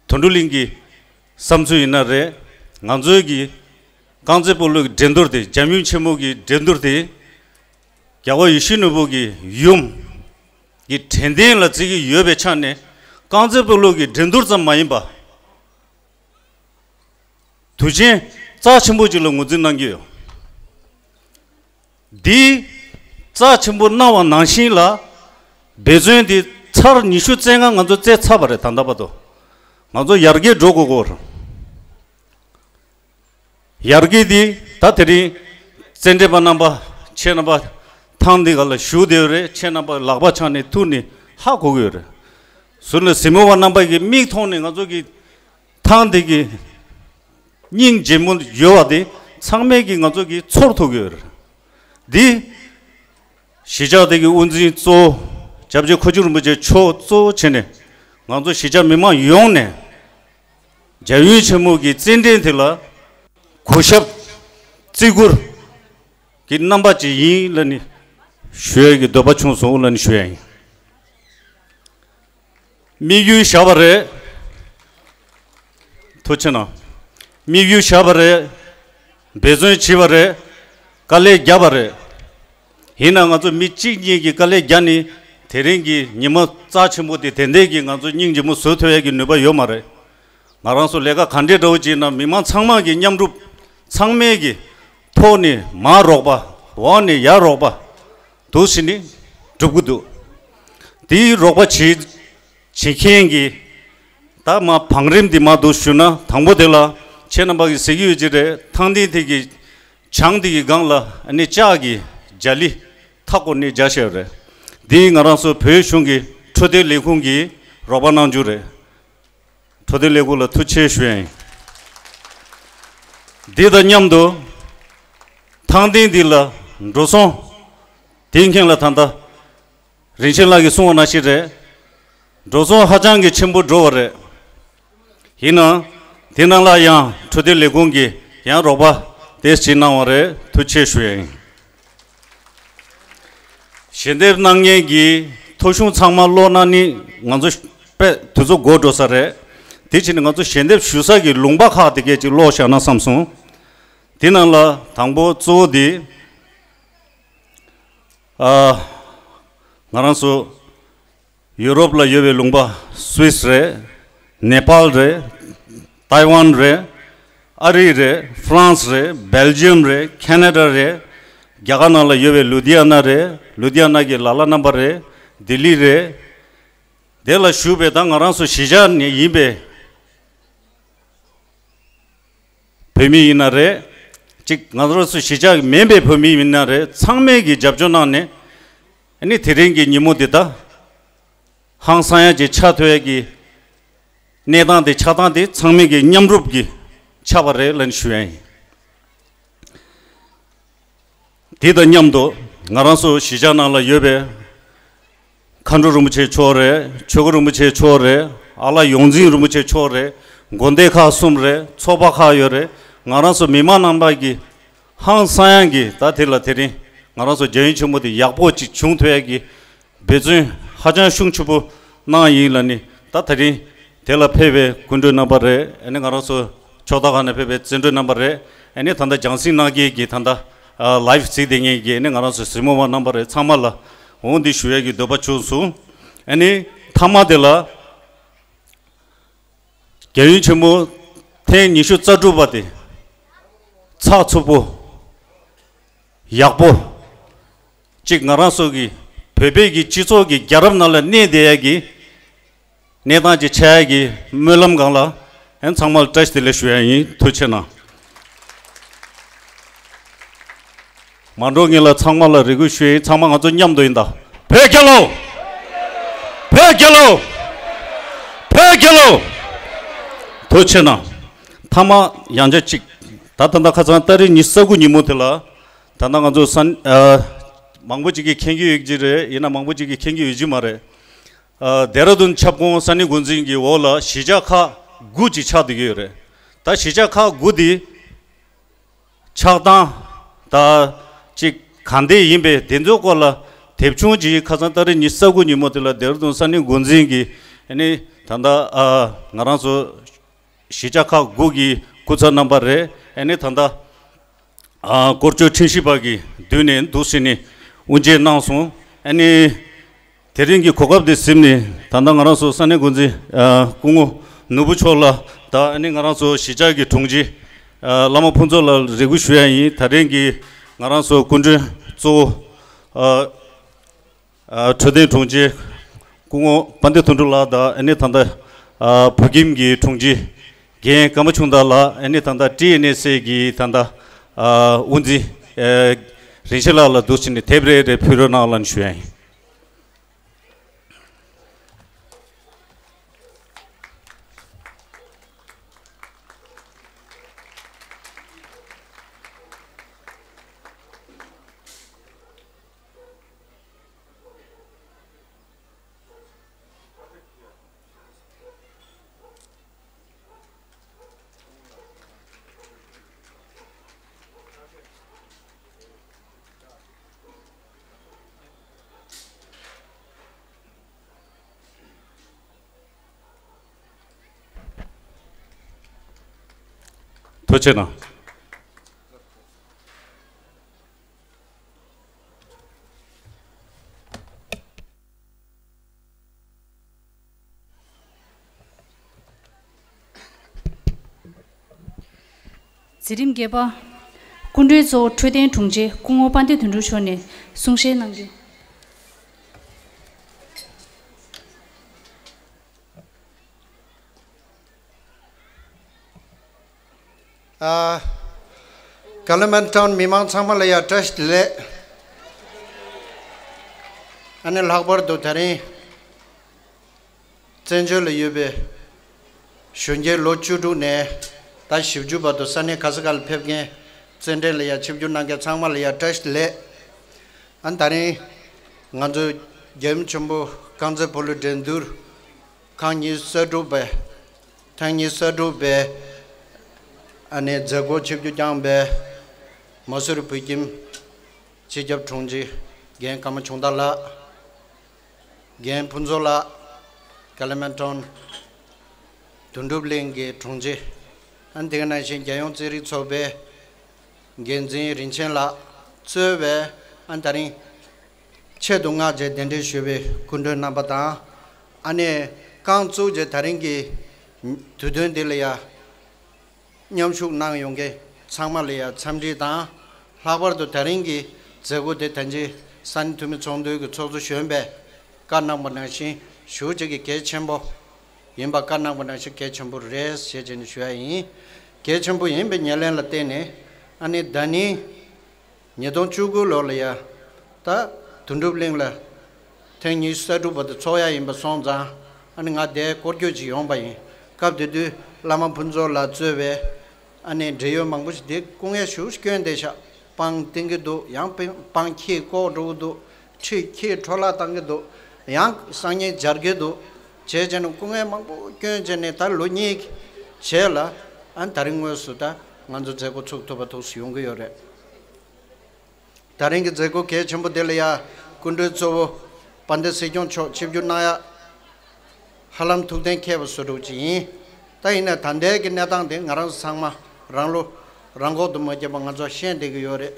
དོན་གྲུབ་གླིང་གི་བསམ་ཚུལ་ཡིན་ན་རེད། ང་ཚོའི་གི་རྐང་རྩེད་སྤོ་ལོ་གི་འགྲན་བསྡུར་དེ། འཇམ་དབྱངས་ཆེན་མོ་གི་འགྲན་བསྡུར་དེ། རྒྱལ་བ་ཡིད་བཞིན་ནོར་བུ་གི་ཡུམ་གྱི་དྲན་རྟེན་ལ་བརྩི་གི་ཡོད་པའི་ཆ་ནས། རྐང་རྩེད་སྤོ་ལོ་གི་འགྲན་བསྡུར་ཙམ་མ་ཡིན་པ། དུས་ཆེན་རྩ་ཆེན་པོ་ཅིག་ལ་ངོས་འཛིན་གནང་གི་ཡོད། འདི་རྩ་ཆེན་པོ་གནང་བ་ནང་བཞིན་ལ། འབད་བརྩོན་འདི་ཚར་ཉི་ཤུ་རྩ་ལྔ་ང་ཚོ་རྩེད་ཚར་བ་རེད། ད་ལྟ་བར་དུ་ང་ཚོ་ཡར་རྒྱས་འགྲོ་དགོས་ཀྱི་ཡོད་རེད། ཡར་རྒྱས་འདི་ད་དེ་རིང་རྩེད་འགྲན་པ་རྣམ་པ། ཁྱེད་རྣམ་པ་ཐེངས་འདི་ག་ལ་བཞུགས་བསྡད་ཡོད་རེད། ཁྱེད་རྣམ་པ་ལག་པ་འཆང་ནས་ཐུག་ནས་ཧ་གོ་གི་ཡོད་རེད། ཟུར་ནས་གཟིགས་མོ་བ་རྣམ་པ་གི་མིག་མཐོང་ནས་ང་ཚོ་གི་ཐེངས་འདི་གི་སྙིང་རྗེ་མོ་ཡོད་པ་དེ་ཚང་མས་ཀྱིས་ང་ཚོ་གིས་ཚོར་ཐུབ་ཀྱི་ཡོད་རེད། འདི་གཞིས་ཆགས་དེ་གི་དབུ་འཛིན་གཙོ་བོ་སྐྱབས་རྗེ་ཁོ་བྱུང་རིན་པོ་ཆེ་མཆོག་གཙོ་བོ་བྱས་ནས། ང་ཚོ་གཞིས་ཆགས་མི་མང་ཡོངས་ནས་འཇམ་དབྱངས་ཆེན་མོ་གི་རྩེད་འགྲན་དེ་ལ་གུས་ཞབས་བརྩི་བཀུར་གྱི་རྣམ་པ་ཅིག་ཡིན་ལབ་ནས་ཞུ་ཡས་ཀྱི་འདོད་པ་བྱུང་སོང་ལབ་ནས་ཞུ་ཡས་ཡིན། དམིགས་ཡུལ་བཞག་པ་རེད། ཐུགས་རྗེ་གནང་། དམིགས་ཡུལ་བཞག་པ་རེད། འབད་བརྩོན་བྱས་པ་རེད། དཀའ་ལས་བརྒྱབ་པ་རེད། ཡིན་ནའང་ང་ཚོ་མི་གཅིག་གཉིས་ཀྱིས་དཀའ་ལས་བརྒྱབ་ནས་དེ་རིང་གི་ཉིན་མོ་རྩ་ཆེན་པོ་དེ་དེ་འདྲས་ཀྱི་ང་ཚོ་སྙིང་རྗེ་མོ་བཟོ་ཐུབ་ཡས་ཀྱི་ནུས་པ་ཡོད་མ་རེད། ང་རང་ཚོ་ལས་ཀ་ག་འདྲས་འདྲ་བོ་བྱས་ན་མི་མང་ཚང་མ་གི་མཉམ་རུབ། ཚང་མས་ཀྱི་ཕོགས་ནས་མར་རོགས་པ། འོག་ནས་ཡར་རོགས་པ། འདུག་སེ་ནས་སྒྲུབ་ཀྱི་འདུག་དེའི་རོགས་པ་བྱེད་བྱེད་མཁན་གྱི་ད་མ་བང་རིམ་འདི་མ་འདུག་ཞུ་ན། དང་པོ་དེ་ལ་ཁྱེད་རྣམ་པ་གིས་གཟིགས་ཀྱི་ཡོད་ཀྱི་རེད། ཐང་སྟེང་དེ་གི་བྱང་དེ་གི་སྒང་ལ་ཨ་ནི་ལྕགས་ཀྱི་རྒྱ་གླིང་མཐའ་སྐོར་ནས་རྒྱག་བཞག་ཡོད་རེད། འདི་ང་རང་ཚོ་བོད་གཞུང་གི་འཕྲོད་བསྟེན་ལས་ཁུངས་ཀྱིས་རོགས་པ་གནང་རྒྱུ་རེད། འཕྲོད་བསྟེན་ལས་ཁུངས་ལ་ཐུགས་རྗེ་ཆེ་ཞུ་ཡ་ཡིན། འདི་དང་མཉམ་དུ་ཐང་སྟེང་འདི་ལ་འགྲོ་སོང་། དེའི་སྔོན་ལ་ད་ལྟ་རིན་ཆེན་ལགས་ཀྱིས་གསུངས་པ་ནང་བཞིན་རེད། འགྲོ་སོང་ཧ་ཅང་གི་ཆེན་པོ་འགྲོ་བ་རེད། ཡིན་ནའང་དེ་ནང་ལ་ཡང་འཕྲོད་བསྟེན་ལས་ཁུངས་ཀྱིས་ཡང་རོགས་པ་དེ་བྱེད་གནང་བ་རེད། ཐུགས་རྗེ་ཆེ་ཞུ་ཡ་ཡིན། ཞལ་འདེབས་གནང་མཁན་གྱི་ཐོ་གཞུང་ཚང་མ་ཀློག་གནང་ནི་ང་ཚོ་དཔེ་དུས་ཚོད་འགོར་འགྲོ་ས་རེད། དེ་བྱས་ནས་ང་ཚོ་ཞལ་འདེབས་ཞུ་ས་གི་ལུང་པ་ཁག་དེ་གས་ཅིག་ཀློག་བཞག་ན་བསམ་སོང་། དེ་ནང་ལ་དང་པོ་གཙོ་བོ་དེ། ཨ། ང་རང་ཚོ་ཡུ་རོབ་ལ་ཡོད་པའི་ལུང་པ་སུད་སི་རེད། ནེ་པཱལ་རེད། ཏའི་ཝན་རེད། ཨ་རི་རེད། ཧྥ་རན་སི་རེད། སྦེལ་ཇི་ཡམ་རེད། ཁེ་ན་ཌ་རེད། རྒྱ་གར་ནང་ལ་ཡོད་པའི་ལུ་དྷི་ཡ་ན་རེད། ལུ་དྷི་ཡ་ན་གི་ལ་ལ་རྣམ་པ་རེད། ལྡི་ལི་རེད། དེ་ལ་བཞུགས་པའི་ད་ང་རང་ཚོ་གཞིས་ཆགས་ནས་ཡིན་པའི་བོད་མི་ཡིན་ན་རེད། གཅིག་ང་རང་ཚོ་གཞིས་ཆགས་མིན་པའི་བོད་མི་ཡིན་ན་རེད། ཚང་མས་ཀྱི་རྒྱབ་སྐྱོར་གནང་ནས་ཨ་ནི་དེ་རིང་གི་ཉིན་མོ་འདི་ད་ཧང་སང་ཡ་ཅིག་ཆགས་ཐུབ་ཡ་གི་གནས་སྟངས་དེ། ཆགས་སྟངས་དེ་ཚང་མས་ཀྱི་མཉམ་རུབ་ཀྱིས་ཆགས་པ་རེད་ལབ་ནས་ཞུ་ཡ་ཡིན། དེ་དང་མཉམ་དུ་ང་རང་ཚོ་གཞིས་ཆགས་ནང་ལ་ཡོད་པའི་མཁའ་འགྲོ་རིན་པོ་ཆེ་མཆོག་རེད། ཆོས་སྐུ་རིན་པོ་ཆེ་མཆོག་རེད། ཨ་ལགས་ཡོངས་འཛིན་རིན་པོ་ཆེ་མཆོག་རེད། དགོན་སྡེ་ཁག་གསུམ་རེད། ཚོགས་པ་ཁག་ཡོད་རེད། ང་རང་ཚོ་མི་མང་རྣམ་པ་གི་ཧང་སང་ཡ་གི་ད་དེ་ལ་དེ་རིང་ང་རང་ཚོ་རྒྱལ་ཡུམ་ཆེན་མོ་དེ་ཡག་པོ་ཅིག་བྱུང་ཐུབ་ཡ་གི་འབད་བརྩོན་ཧ་ཅང་ཤུགས་ཆེན་པོ་གནང་ཡིན་ལབ་ནི། ད་དེ་རིང་དེ་ལ་ཕེབས་པའི་སྐུ་མགྲོན་རྣམ་པ་རེད། ཨ་ནི་ང་རང་ཚོ་ཕྱོགས་མཐའ་ཁག་ནས་ཕེབས་པའི་བརྩེ་མགྲོན་རྣམ་པ་རེད། ཨ་ནི་ད་ལྟ་རྒྱང་སྲིང་གནང་མཁན་གྱི་ད་ལྟ་ལའིབ་གཟིགས་བསྡད་མཁན་གྱི་ཨ་ནི་ང་རང་ཚོ་གཟིགས་མོ་བ་རྣམ་པ་རེད། ཚང་མ་ལ་འོང་འདི་ཞུ་ཡས་ཀྱི་འདོད་པ་བྱུང་སོང་། ཨ་ནི་མཐའ་མ་དེ་ལ་རྒྱལ་ཡུམ་ཆེན་མོ་ཐེངས་ཉི་ཤུ་རྩ་དྲུག་པ་དེ་ཚགས་ཚུད་པོ། ཡག་པོ་གཅིག་ང་རང་ཚོ་གི་བོད་པའི་གི་སྤྱི་ཚོགས་ཀྱི་རྒྱལ་རབས་ནང་ལ་གནས་བསྡད་ཡ་གི་གནས་སྟངས་ཅིག་ཆགས་ཡ་གི་སྨོན་ལམ་སྒང་ལ་ཨན་ཚང་མ་ལ་བཀྲ་ཤིས་བདེ་ལེགས་ཞུ་ཡ་ཡིན། ཐུགས་རྗེ་གནང་། མ་འགྲོ་ངེས་ལ་ཚང་མ་ལ་རེ་སྐུལ་ཞུ་ཡ་ཡིན། ཚང་མ་ང་ཚོ་མཉམ་དུ་ཡིན་ད། བོད་རྒྱལ་ལོ། བོད་རྒྱལ་ལོ། བོད་རྒྱལ་ལོ། ཐུགས་རྗེ་གནང་། མཐའ་མ་ཡང་བསྐྱར་གཅིག་ད་ད་ལྟ་ཁ་སང་ཏ་རིག་ཉི་ཤུ་རྩ་དགུ་ཉིན་མོ་དེ་ལ། ད་ལྟ་ང་ཚོ་སན་ཨ་ མང་པོ་ཅིག་གིས་མཁྱེན་གྱི་ཡོད་ཀྱི་རེད། ཡིན་ན་མང་པོ་ཅིག་གིས་མཁྱེན་གྱི་ཡོད་ཀྱི་མ་རེད། ཨ། ལྡེ་ར་ལྡུན་ཁྱབ་ཁོངས་ས་གནས་འགོ་འཛིན་གྱི་འོག་ལ་གཞིས་ཆགས་ཁག་དགུ་ཅིག་ཆགས་བསྡད་ཀྱི་ཡོད་རེད། ད་གཞིས་ཆགས་ཁག་དགུ་དེ་ཆགས་སྟངས་ད་ཅིག་གང་འདྲ་ཡིན་པས། དེ་ཚོའི་སྐོར་ལ་དེབ་ཆུང་ཅིག་ཁ་སང་ཏ་རིག་ཉི་ཤུ་རྩ་དགུ་ཉིན་མོ་དེ་ལ་ལྡེ་ར་ལྡུན་ས་གནས་འགོ་འཛིན་གྱིས་ཨ་ནི་ད་ལྟ་ཨ་ང་རང་ཚོ་གཞིས་ཆགས་ཁག་དགུ་གི་སྐུ་ཚབ་རྣམ་པ་རེད། ཨ་ནི་ད་ལྟ་ཨ་སྐོར་སྐྱོད་ཁྲིམས་ཞིབ་པ་གི་མདུན་ནས་འདུག་སེ་ནས་དབུ་འབྱེད་གནང་སོང་། ཨ་ནི་དེ་རིང་གི་གོ་སྐབས་འདི་ཟིན་ནས་ད་ལྟ་ང་རང་ཚོ་ས་གནས་འགོ་འཛིན་ཨ་སྐུ་ངོ་ནོར་བུ་མཆོག་ལ་དང་། ཨ་ནི་ང་རང་ཚོ་གཞིས་ཆགས་ཀྱི་དྲུང་ཆེ་ཨ་བླ་མ་ཕུན་ཚོགས་ལགས་རེ་སྐུལ་ཞུ་ཡ་ཡིན། དེ་རིང་གི་ང་རང་ཚོ་སྐུ་མགྲོན་གཙོ་བོ་ཨ་ཨ་འཕྲོད་བསྟེན་དྲུང་ཆེ་སྐུ་ངོ་དཔལ་ལྡན་དོན་གྲུབ་ལགས་དང་། ཨ་ནི་ད་ལྟ་ཨ་བོད་ཁྱིམ་གྱི་དྲུང་ཆེ་རྒན་ཀརྨ་ཆུང་བདག་ལགས། ཨ་ནི་ད་ལྟ་ཊི་ཨེན་ཨེས་ཨེ་གི་ད་ལྟ་ཨ་དབུ་འཛིན་ཨ་རིན་ཆེན་ལགས་ལ་འདུག་སེ་ནས་དེབ་རེ་རེ་ཕུལ་རོགས་གནང་ལབ་ཞུ་ཡ་ཡིན། ཐུགས་རྗེ་གནང་། མཛད་རིམ་བརྒྱད་པ། སྐུ་མགྲོན་གཙོ་བོ་འཕྲོད་བསྟེན་དྲུང་ཆེ་སྐུ་ངོ་དཔལ་ལྡན་དོན་གྲུབ་མཆོག་ནས་གསུང་བཤད་གནང་རྒྱུ། ཨ། ཀ་ལི་མན་ཊོན་མི་མང་ཚང་མ་ལ་ཡ་བཀྲ་ཤིས་བདེ་ལེགས། ཨ་ནི་ལྷག་པར་དུ་དེ་རིང་བཙན་བྱོལ་ལ་ཡོད་པའི་གཞོན་སྐྱེས་ལོ་བཅུ་དྲུག་ནས་ད་བཞི་བཅུ་བར་དུ་ས་གནས་ག་ས་ག་ལ་ཕེབས་མཁན་བཙན་བྱོལ་ལ་ཡ་ཆིབས་བསྒྱུར་གནང་མཁན་ཚང་མ་ལ་ཡ་བཀྲ་ཤིས་བདེ་ལེགས། ཨ་ནི་དེ་རིང་ང་ཚོ་རྒྱལ་ཡུམ་ཆེན་པོ་རྐང་རྩེ་སྤོ་ལོ་འགྲན་བསྡུར་ཁང་ཉི་ཤུ་རྩ་དྲུག་པའི་ཐེངས་ཉི་ཤུ་རྩ་དྲུག་པའི་ཨ་ནི་མཛད་སྒོ་ཆིབས་བསྒྱུར་བསྐྱངས་པའི་མ་སུ་རི་བོད་ཁྱིམ་སྤྱི་ཁྱབ་དྲུང་ཆེ་རྒན་ཀརྨ་ཆུང་བདག་ལགས། རྒན་ཕུན་ཚོགས་ལགས། ཀ་ལི་མན་ཊོན་དོན་གྲུབ་གླིང་གི་དྲུང་ཆེ། ཨ་ནི་དེ་ག་ནང་བཞིན་རྒྱལ་ཡོངས་རྩེད་རིགས་ཚོགས་པའི་འགན་འཛིན་རིན་ཆེན་ལགས་གཙོས་པའི་ཨ་ནི་དེ་རིང་ཆེད་དུ་མངགས་བྱས་གདན་འདྲེན་ཞུས་པའི་སྐུ་མགྲོན་རྣམ་པ་དང་། ཨ་ནི་རྐང་བཙུགས་བྱས་དེ་རིང་གི་དུས་སྟོན་འདི་ལ་ཡ་མཉམ་ཞུགས་གནང་ཡོང་མཁན་ཚང་མ་ལ་ཡ་འཚམས་འདྲི་དང་། ལྷག་པར་དུ་དེ་རིང་གི་མཛད་སྒོ་དེ་ད་ཅི་ས་གནས་འཐུས་མི་ཚོགས་འདུ་གི་ཚོགས་གཙོ་གཞོན་པས་བཀའ་གནང་པ་ནང་བཞིན་ཞེ་པོ་ཅིག་གི་གལ་ཆེན་པོ་ཡིན་པ། བཀའ་གནང་པ་ནང་བཞིན་གལ་ཆེན་པོ་རེད་ཞེས་བྱས་ནས་ཞུ་ཡ་ཡིན། གལ་ཆེན་པོ་ཡིན་པའི་ཉེར་ལེན་ལ་བརྟེན་ནས་ཨ་ནི་ཟླ་ནིང་ཉིས་སྟོང་བཅུ་དགུ་ལོ་ལ་ཡ་ད་དོན་གྲུབ་གླིང་ལ་ཐེངས་ཉི་ཤུ་རྩ་དྲུག་པ་དེ་ཚོགས་ཡ་ཡིན་པ་སོང་ཙང་། ཨ་ནི་ང་དེར་སྐོར་སྐྱོད་ཅིག་ཡོང་པ་ཡིན། སྐབས་དེ་དུས་བླ་མ་ཕུན་ཚོགས་ལགས་གཙོས་པའི་ཨ་ནི་འབྲེལ་ཡོད་མང་པོ་ཞིག་དེ་སྐུ་ངལ་ཞེ་པོ་སྐྱོན་བསྡད་ཤག་སྤང་བཏིང་གི་འདུག་ཡང་སྤང་ཁྱི་བཀོག་འགྲོ་གི་འདུག་ཁྲི་ཁྱི་འཕྲོ་བརླག་བཏང་གི་འདུག་ཡང་སང་ཉིན་སྦྱར་གི་འདུག་བྱས་བྱས་ནས་སྐུ་ངལ་མང་པོ་སྐྱོན་བྱས་ནས་ད་ལོ་གཉིས་རྗེས་ལ་ཨ་ནི་ད་རིང་དངོས་སུ་ད་ང་ཚོ་མཛད་སྒོ་ཚུགས་ཐུབ་པ་ཐུགས་སུ་ཡོང་གི་ཡོད་རེད། ད་རིང་གི་མཛད་སྒོ་གལ་ཆེན་པོ་འདི་ལ་ཡ་སྐུ་མགྲོན་གཙོ་བོ་དཔལ་ལྡན་སྲིད་སྐྱོང་མཆོག་ཆིབས་བསྒྱུར་གནང་ཡ་ཧ་ལམ་ཐུགས་གཏན་འཁེལ་བ་བཟོ་འདྲ་ཅིག་ཡིན། ད་ཡིན་ན་ད་ལྟའི་གི་གནས་སྟངས་དེ་ང་རང་ཚང་མ་རང་བློ་རང་ཁོག་ཏུ་མ་བརྒྱབ་པ་ང་ཚོ་ཤེས་བསྡད་ཀྱི་ཡོད་རེད།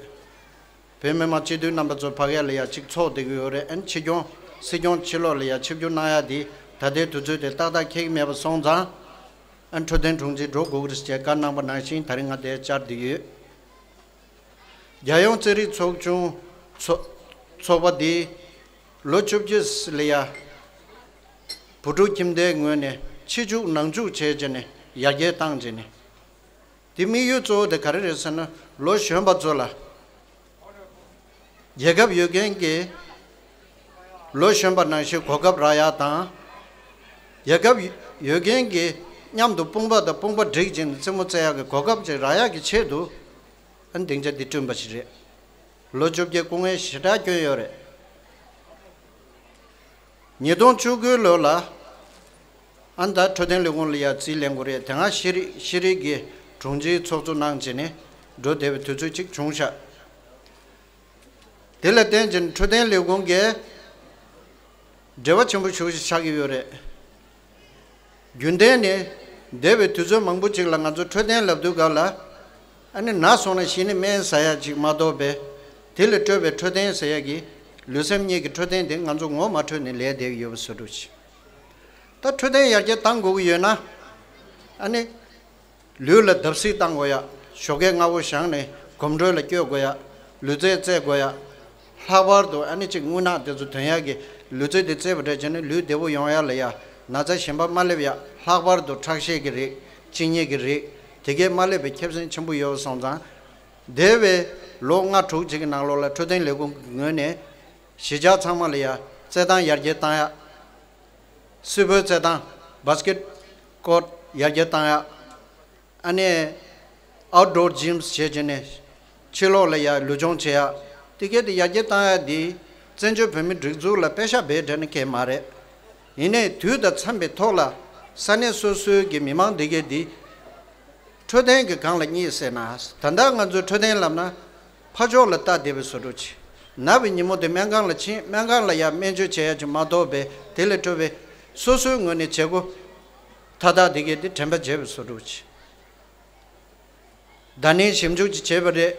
བོད་མི་མང་སྤྱི་འཐུས་རྣམ་པ་ཚོ་ཕ་གི་ལ་ཡ་གཅིག་ཚོགས་བསྡད་ཀྱི་ཡོད་རེད། ཨ་ནི་ཕྱི་སྐྱོང་སྲིད་སྐྱོང་ཕྱི་ལོགས་ལ་ཡ་ཆིབས་བསྒྱུར་གནང་ཡ་དེ་ད་ལྟའི་དུས་ཚོད་དེ་ཏག་ཏག་འཁེལ་གྱི་མེད་པ་སོང་ཙང་། ཨ་ནི་འཕྲོད་བསྟེན་དྲུང་ཆེ་འགྲོ་དགོས་ཀྱི་རེད་ཅེས་བཀའ་གནང་པ་ནང་བཞིན་ད་རིང་ང་འདིར་བཅར་བསྡད་ཡོད། རྒྱལ་ཡོངས་རྩེད་རིགས་ཚོགས་ཆུང་ཚོ་ཚོགས་པ་འདིས་ལོ་བཅོ་བརྒྱད་ལ་ཡ་བུ་ཕྲུག་ཁྱིམ་སྡེའི་ངོས་ནས་ཕྱི་བཅུག་ནང་བཅུག་བྱས་བྱས་ནས་ཡར་རྒྱས་བཏང་བྱས་ནས། དེ་དམིགས་ཡུལ་གཙོ་བོ་དེ་ག་རེ་རེད་ཟེར་ན། ལོ་གཞོན་པ་ཚོ་ལ་རྒྱལ་ཁབ་ཡོད་མཁན་གྱི་ལོ་གཞོན་པ་ནང་བཞིན་གོ་སྐབས་རག་ཡ་དང་། རྒྱལ་ཁབ་ཡོད་མཁན་གྱི་མཉམ་དུ་དཔུང་པ་དང་དཔུང་པ་སྒྲིག་བྱས་ནས་རྩེད་མོ་རྩེ་ཡག་གི་གོ་སྐབས་ཅིག་རག་ཡག་གི་ཆེད་དུ། ཨ་ནི་སྡིངས་ཆ་འདི་བསྐྲུན་པ་ཞིག་རེད། ལོ་བཅོ་བརྒྱད་སྐུ་ངལ་ཞེ་དྲག་བསྐྱོན་ཡོད་རེད། ཉིས་སྟོང་བཅུ་དགུ་ལོ་ལ་ཨ་ནི་ད་འཕྲོད་བསྟེན་ལས་ཁུངས་ལ་ཡ་རྩིས་ལེན་དགོས་རེད། དེ་སྔ་ཤེས་རིག་ཤེས་རིག་གི་དྲུང་ཆེའི་ཚོགས་གཙོ་གནང་བྱས་ནས་འགྲོ་བསྡད་པའི་དུས་ཚོད་ཅིག་བྱུང་ཤག་དེ་ལ་བརྟེན་ཅིང་འཕྲོད་བསྟེན་ལས་ཁུངས་ཀྱིས་འབྲེལ་བ་ཆེན་པོ་ཞེ་པོ་ཅིག་ཆགས་ཀྱི་ཡོད་རེད། རྒྱུན་ལྡན་ནས་འདས་པའི་དུས་ཚོད་མང་པོ་ཅིག་ལ་ང་ཚོ་འཕྲོད་བསྟེན་ལབ་དུས་སྐབས་ལ་ཨ་ནི་ན་སོང་ན་གཞི་ནས་སྨན་ཟ་ཡ་ཅིག་མ་གཏོགས་པའི་དེ་ལས་སྤྲོས་པའི་འཕྲོད་བསྟེན་ཟེར་ཡ་གི་ལུས་སེམས་གཉིས་ཀྱི་འཕྲོད་བསྟེན་དེ་ང་ཚོ་ངོ་མ་འཕྲོད་ནས་ལས་བསྡད་ཡོད་པ་བཟོ་འདྲ་ཅིག་ད་འཕྲོད་བསྟེན་ཡར་རྒྱས་གཏང་དགོས་ཀྱི་ཡོད་ན་ཨ་ནི། ལུས་ལ་བརྡབ་གསིག་བཏང་དགོས་ཡ། ཞོགས་ཀས་སྔ་པོ་བཞེངས་ནས་གོམ་བགྲོད་ལ་བསྐྱོད་དགོས་ཡ། ལུས་རྩལ་རྩེད་དགོས་ཡ། ལྷག་པར་དུ་ཨ་ནི་གཅིག་རྔུལ་ནག་དེ་ཚོ་ཐོན་ཡ་གི་ལུས་རྩལ་དེ་རྩེད་པ་འདྲ་བྱས་ན་ལུས་བདེ་པོ་ཡོང་ཡ་ལ་ཡ་ན་ཚ་གཞན་པ་མ་སླེབས་ཡ། ལྷག་པར་དུ་ཁྲག་ཤེད་ཀྱི་རིགས་གཅིན་སྙི་གི་རིགས་དེ་གས་མ་སླེབས་པའི་ཁེ་ཕན་ཆེན་པོ་ཡོད་སོང་ཙང་། འདས་པའི་ལོ་ལྔ་དྲུག་ཅིག་གི་ནང་ལོགས་ལ་འཕྲོད་བསྟེན་ལས་ཁུངས་ཀྱི་ངོས་ནས་གཞིས་ཆགས་ཚང་མ་ལ་ཡ་རྩེད་ཐང་ཡར་རྒྱས་བཏང་ཡ། སུད་བོད་རྩེད་ཐང་། བཱ་སི་ཀེཊ་ཀོརཊ་ཡར་རྒྱས་བཏང་ཡ། ཨ་ནི་ཨའུཊ་ཌོར་ཇིམ་ཟེར་བྱས་ནས་ཕྱི་ལོགས་ལ་ཡ་ལུས་སྦྱོང་བྱེད་ཡ། དེ་གས་དེ་ཡར་རྒྱས་བཏང་ཡ་འདི་བཙན་བྱོལ་བོད་མིའི་སྒྲིག་འཛུགས་ལ་པེ་ཤག་འབེལ་འདྲ་ནི་གས་མ་རེད། ཡིན་ནའི་དུས་དང་འཚམས་པའི་ཐོག་ལ་ས་གནས་སོ་སོའི་གི་མི་མང་དེ་གས་འདི་འཕྲོད་བསྟེན་གྱི་སྒང་ལ་གཉིད་སད་ན། ད་ལྟ་ང་ཚོས་འཕྲོད་བསྟེན་ལབ་ན་ཕར་ཕྱོགས་ལ་ལྟ་བསྡད་པའི་བཟོ་འདྲ་ཅིག་ན་བའི་ཉིན་མོ་དེ་སྨན་ཁང་ལ་ཕྱིན། སྨན་ཁང་ལ་ཡ་སྨན་བཅོས་བྱེད་ཡ་ཅིག་མ་གཏོགས་པའི་དེ་ལས་སྤྲོས་པའི་སོ་སོའི་ངོས་ནས་བྱེད་སྒོ་མཐའ་དག་དེ་གས་དེ་དྲན་པ་བརྗེད་པའི་བཟོ་འདྲ་ཅིག་ད་ནི་ཞིབ་འཇུག་ཅིག་བྱས་པ་རེད།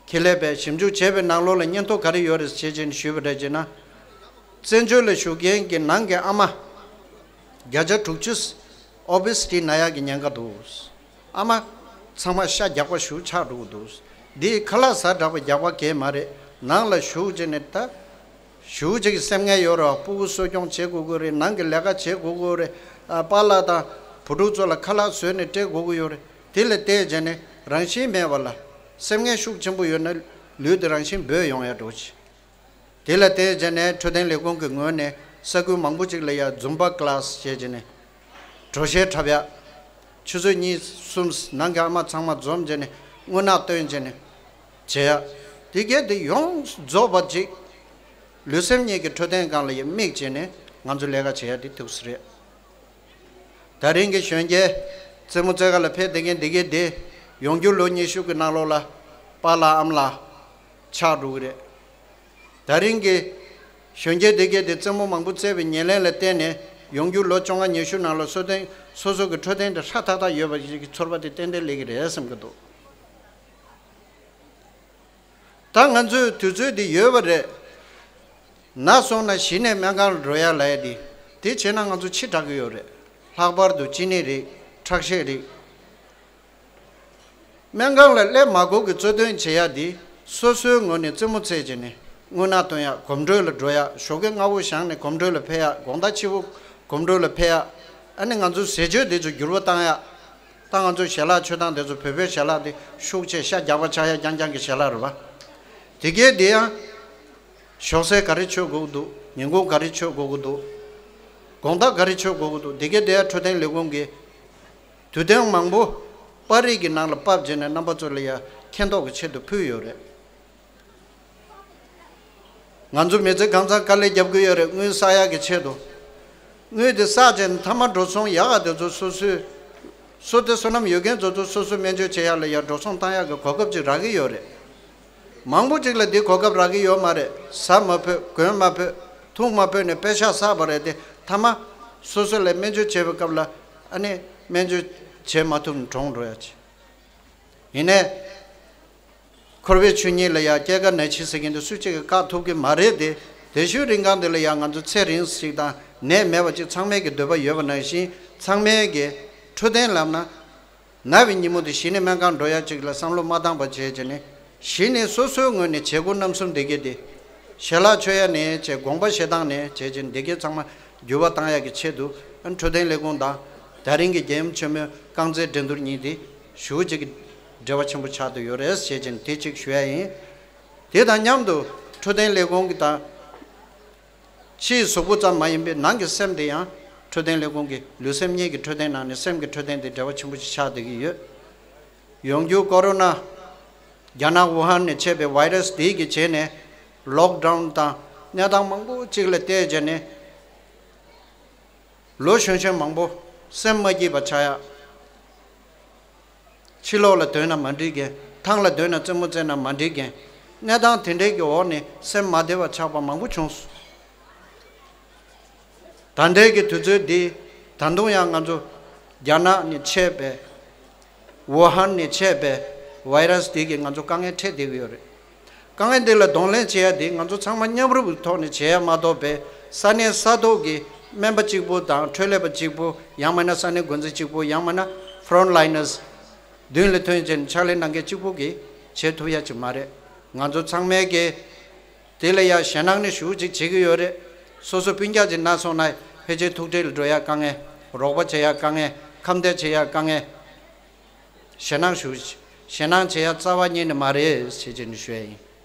ཁེ་ལས་པས་ཞིབ་འཇུག་བྱས་པའི་ནང་ལོགས་ལ་སྙན་ཐོ་ག་རེ་ཡོད་རེད་ཅེས་བྱས་ནས་ཞུས་པ་རེད་ཅེ་ན། བཙན་བྱོལ་ལ་བཞུགས་མཁན་གྱི་ནང་གི་ཨ་མ་བརྒྱ་ཆ་དྲུག་ཅུ་ཨོ་བི་སི་ཊི་ན་ཡག་གི་ཉེན་ཁ་འདུག་ཨ་མ་ཚང་མ་ཤ་རྒྱགས་པ་ཞེ་པོ་ཆགས་འགྲོ་གི་འདུག་འདི་ཁ་ལག་ཟ་དྲགས་པ་རྒྱགས་པ་གས་མ་རེད། ནང་ལ་བཞུགས་བྱས་ནས་ད། ཞེ་པོ་ཅིག་གི་སེམས་ངལ་ཡོད་རེད་བ། སྤུ་གུ་གསོ་སྐྱོང་བྱེད་དགོས་ཀྱི་རེད། ནང་གི་ལས་ཀ་བྱེད་དགོས་ཀྱི་རེད། ཨ་པཱ་ལགས་དང་བུ་ཕྲུག་ཚོ་ལ་ཁ་ལག་བཟོས་ནས་སྤྲད་དགོས་ཀྱི་ཡོད་རེད། དེ་ལ་བལྟས་བྱས་ནས་རང་བཞིན་མེད་པ་ལ་སེམས་ངལ་ཤུགས་ཆེན་པོ་ཡོད་ན་ལུས་དེ་རང་བཞིན་སྦོས་ཡོང་ཡ་འགྲོ་ཆེ། དེ་ལ་བལྟས་བྱས་ནས་འཕྲོད་བསྟེན་ལས་ཁུངས་ཀྱི་ངོས་ནས་ས་ཁུལ་མང་པོ་ཅིག་ལ་ཡ་ཛུམ་བྷ་ཀི་ལཱ་སི་བྱས་བྱས་ནས་བྲོ་གཞས་འཁྲབ་ཡ། ཆུ་ཚོད་གཉིས་གསུམ་ནང་གི་ཨ་མ་ཚང་མ་འཛོམས་བྱས་ནས་རྔུལ་ནག་བཏོན་བྱས་ནས་བྱེད་ཡ། དེ་གས་དེ་ཡོངས་རྫོགས་པ་ཅིག་ལུས་སེམས་གཉིས་ཀྱི་འཕྲོད་བསྟེན་སྒང་ལ་ཡང་དམིགས་བྱས་ནས་ང་ཚོ་ལས་ཀ་བྱེད་ཡ་དེ་ཐུགས་སུ་རེད། ད་རིང་གི་གཞོན་སྐྱེས་རྩེད་མོ་རྩེ་ག་ལ་ཕེབས་བསྡད་མཁན་འདི་གས་དེ་ཡོང་རྒྱུ་ལོ་ཉི་ཤུ་གི་ནང་ལོགས་ལ་པཱ་ལགས་ཨ་མ་ལགས་ཆགས་འགྲོ་གི་རེད། ད་རིང་གི་གཞོན་སྐྱེས་འདི་གས་དེ་རྩེད་མོ་མང་པོ་རྩེས་པའི་ཉེར་ལེན་ལ་བརྟེན་ནས་ཡོང་རྒྱུ་ལོ་བཅོ་ལྔ་ཉི་ཤུ་ནང་ལ་སོ་སྟེང་སོ་སོ་གི་འཕྲོད་བསྟེན་དེ་ཧྲ་ཐག་ཐག་ཡོད་པ་ཞིག་གི་ཚོར་བ་དེ་ཏན་ཏན་སླེབས་ཀྱི་རེད་བསམ་གྱི་འདུག་ད་ང་ཚོའི་དུས་ཚོད་འདི་ཡོད་པ་རེད། ན་སོང་ན་གཞི་ནས་སྨན་ཁང་ལ་འགྲོ་ཡ་ལབ་ཡ་འདི། དེ་བྱས་ན་ང་ཚོ་འཆི་དྲགས་ཀྱི་ཡོད་རེད། ལྷག་པར་དུ་གཅིན་སྙི་རིགས། ཁྲག་ཤེད་རིགས། སྨན་ཁང་ལ་སླེབས་མ་དགོས་ཀྱི་གཙོ་དོན་བྱེད་ཡ་འདི། སོ་སོའི་ངོས་ནས་རྩེད་མོ་རྩེས་བྱས་ནས་རྔུལ་ནག་བཏོན་ཡ། གོམ་བགྲོད་ལ་འགྲོ་ཡ། ཞོགས་ཀས་སྔ་པོ་བཞེངས་ནས་གོམ་བགྲོད་ལ་ཕེབས་ཡ། དགོང་དག་ཕྱི་པོ་གོམ་བགྲོད་ལ་ཕེབས་ཡ། ཨ་ནི་ང་ཚོའི་ཟས་སྤྱོད་འདི་ཚོ་འགྱུར་བ་བཏང་ཡ། ད་ང་ཚོའི་ཞལ་ལག་མཆོད་སྟངས་དེ་ཚོ་བོད་པའི་ཞལ་ལག་དེ་ཤུགས་ཆེ་ཤ་རྒྱགས་པ་ཆགས་ཡ་རྐྱང་རྐྱང་གི་ཞལ་ལག་རེད་པ། དེ་གས་དེ་ཡང་ཞོགས་ཟས་ག་རེ་མཆོད་དགོས་ཀྱི་འདུག་ཉིན་གུང་ག་རེ་མཆོད་དགོས་ཀྱི་འདུག་དགོང་དག་ག་རེ་མཆོད་དགོས་ཀྱི་འདུག་དེ་གས་དེ་ཡང་འཕྲོད་བསྟེན་ལས་ཁུངས་ཀྱིས་དུས་སྟོན་མང་པོ་པར་རིས་ཀྱི་ནང་ལ་ཕབ་བྱས་ནས་རྣམ་པ་ཚོ་ལ་ཡང་མཁྱེན་རྟོགས་ཀྱི་ཆེད་དུ་ཕུལ་ཡོད་རེད། ང་ཚོ་མི་ཚེ་གང་ཚང་དཀའ་ལས་རྒྱབ་ཀྱི་ཡོད་རེད། དངུལ་བསགས་ཡག་གི་ཆེད་དུ། དངུལ་དེ་བསགས་བྱས་ནས་མཐའ་མ་འགྲོ་སོང་ཡག་ག་དེ་ཚོ་སོ་སོའི་བསོད་བདེ་བསོད་ནམས་ཡོད་མཁན་ཚོ་ཚོ་སོ་སོའི་སྨན་བཅོས་བྱེད་ཡག་ལ་ཡང་འགྲོ་སོང་བཏང་ཡག་གི་གོ་སྐབས་ཅིག་རག་གི་ཡོད་རེད། མང་པོ་ཅིག་ལ་འདི་གོ་སྐབས་རག་གི་ཡོད་མ་རེད། ཟ་མ་ཕོད། གོན་མ་ཕོད། འཐུང་མ་ཕོད་ནས་པེ་ཤག་བསགས་པ་རེད་དེ། མཐའ་མ་སོ་སོ་ལ་སྨན་བཅོས་བྱེད་པའི་སྐབས་ལ་ཨ་ནི་སྨན་བཅོས་བྱེད་མ་ཐུབ་ནས་གྲོངས་འགྲོ་ཡག་ཅིག་ཡིན་ནའི། འཁོར་བའི་ཆོས་ཉིད་ལ་ཡང་སྐྱེ་རྒ་ན་འཆི་ཟེར་མཁན་དེ་སུ་གཅིག་གིས་བཀག་ཐུབ་ཀྱི་མ་རེད་དེ། དེ་ཤུལ་རིང་གང་དེ་ལ་ཡང་ང་ཚོ་ཚེ་རིང་ཞིག་དང་ནད་མེད་པ་ཅིག་ཚང་མས་ཀྱི་འདོད་པ་ཡོད་པ་ནང་བཞིན། ཚང་མས་ཀྱི་འཕྲོད་བསྟེན་ལབ་ན། ན་བའི་ཉིན་མོ་དེ་གཞི་ནས་སྨན་ཁང་འགྲོ་ཡ་ཅིག་ལ་བསམ་བློ་མ་བཏང་པ་བྱས་བྱས་ནས། གཞི་ནས་སོ་སོའི་ངོས་ནས་བྱེད་སྒོ་རྣམ་གསུམ་དེ་གས་དེ། ཞལ་ལག་མཆོད་ཡ་ནས་བྱས། དགོངས་པ་བཞེས་སྟངས་ནས་བྱས་བྱས་ནས་དེ་གས་ཚང་མ་འགྱུར་བ་བཏང་ཡ་གི་ཆེད་དུ། ཨ་ནི་འཕྲོད་བསྟེན་ལས་ཁུངས་དང་། ད་རིང་གི་རྒྱལ་ཡུམ་ཆེན་མོའི་རྐང་རྩེད་འགྲན་བསྡུར་གཉིས་དེ་ཞེ་པོ་ཅིག་གི་འབྲེལ་བ་ཆེན་པོ་ཆགས་བསྡད་ཡོད་རེད་ཟེར་བྱས་ནས་དེ་གཅིག་ཞུ་ཡ་ཡིན། དེ་དང་མཉམ་དུ་འཕྲོད་བསྟེན་ལས་ཁུངས་ཀྱི་དང་། ཕྱིའི་གཟུགས་པོ་ཙམ་མ་ཡིན་པའི་ནང་གི་སེམས་དེ་ཡང་འཕྲོད་བསྟེན་ལས་ཁུངས་ཀྱི་ལུས་སེམས་གཉིས་ཀྱི་འཕྲོད་བསྟེན་ནང་ནས་སེམས་ཀྱི་འཕྲོད་བསྟེན་དེ་འབྲེལ་བ་ཆེན་པོ་ཞིག་ཆགས་བསྡད་ཀྱི་ཡོད། ཡོང་རྒྱུ་ཀོ་རོ་ན་ རྒྱ་ནག་ཝུ་ཧན་ནས་མཆེད་པའི་བྷའི་རས་དེ་གིས་བྱས་ནས་ལོག་ཌའུན་དང་གནས་སྟངས་མང་པོ་གཅིག་ལ་བལྟས་བྱས་ནས། ལོ་གཞོན་གཞོན་མང་པོ་སེམས་མ་སྐྱིད་པ་ཆགས་ཡ། ཕྱི་ལོགས་ལ་སྡོད་ན་མ་འགྲིག་མཁན། ཐང་ལ་སྡོད་ན་རྩེད་མོ་རྩེ་ན་མ་འགྲིག་མཁན། གནས་སྟངས་དེ་འདྲའི་གི་འོག་ནས་སེམས་མ་བདེ་བ་ཆགས་པ་མང་པོ་བྱུང་སོང་། ད་ལྟའི་གི་དུས་ཚོད་འདི་ད་དུང་ཡང་ང་ཚོ་རྒྱ་ནག་ནས་མཆེད་པའི་ཝུ་ཧན་ནས་མཆེད་པའི་བྷའི་རས་འདི་གིས་ང་ཚོ་དཀའ་ངལ་འཕྲད་བསྡད་ཀྱི་ཡོད་རེད། དཀའ་ངལ་འདི་ལ་གདོང་ལེན་བྱེད་ཡ་འདི་ང་ཚོ་ཚང་མ་མཉམ་རུབ་ཀྱི་ཐོག་ནས་བྱེད་ཡ་མ་གཏོགས་པའི་ས་གནས་ས་ཐོག་གི་སྨན་པ་གཅིག་པུ་དང་འཕྲོད་ལས་པ་གཅིག་པུ། ཡང་མིན་ན་ས་གནས་འགོ་འཛིན་གཅིག་པུ། ཡང་མིན་ན་ཕོ་རོན་ཊི་ལའི་ནར་སི་མདུན་ལ་ཐོན་བྱས་ནས་ཕྱག་ལས་གནང་མཁན་གཅིག་པུ་གིས་བྱེད་ཐུབ་ཡ་ཅིག་མ་རེད། ང་ཚོ་ཚང་མས་ཀྱི་དེ་ལ་ཡ་ཞེད་སྣང་ནི་ཞེ་པོ་ཅིག་བྱེད་ཀྱི་ཡོད་རེད། སོ་སོ་སྤུན་ཀྱག་ཅིག་ན་སོང་ན་ཕལ་ཆེར་ཐུག་འཕྲད་ལ་འགྲོ་ཡ་དཀའ་ངལ། རོགས་པ་བྱེད་ཡ་དཀའ་ངལ། ཁམས་བདེ་བྱེད་ཡ་དཀའ་ངལ། ཞེད་སྣང་ཞེ་པོ་ཅིག་ཞེད་སྣང་བྱེད་ཡ་རྩ་བ་ཉིད་ནས་མ་རེད་ཟེར་བྱས་ནས་ཞུ་ཡ་ཡིན།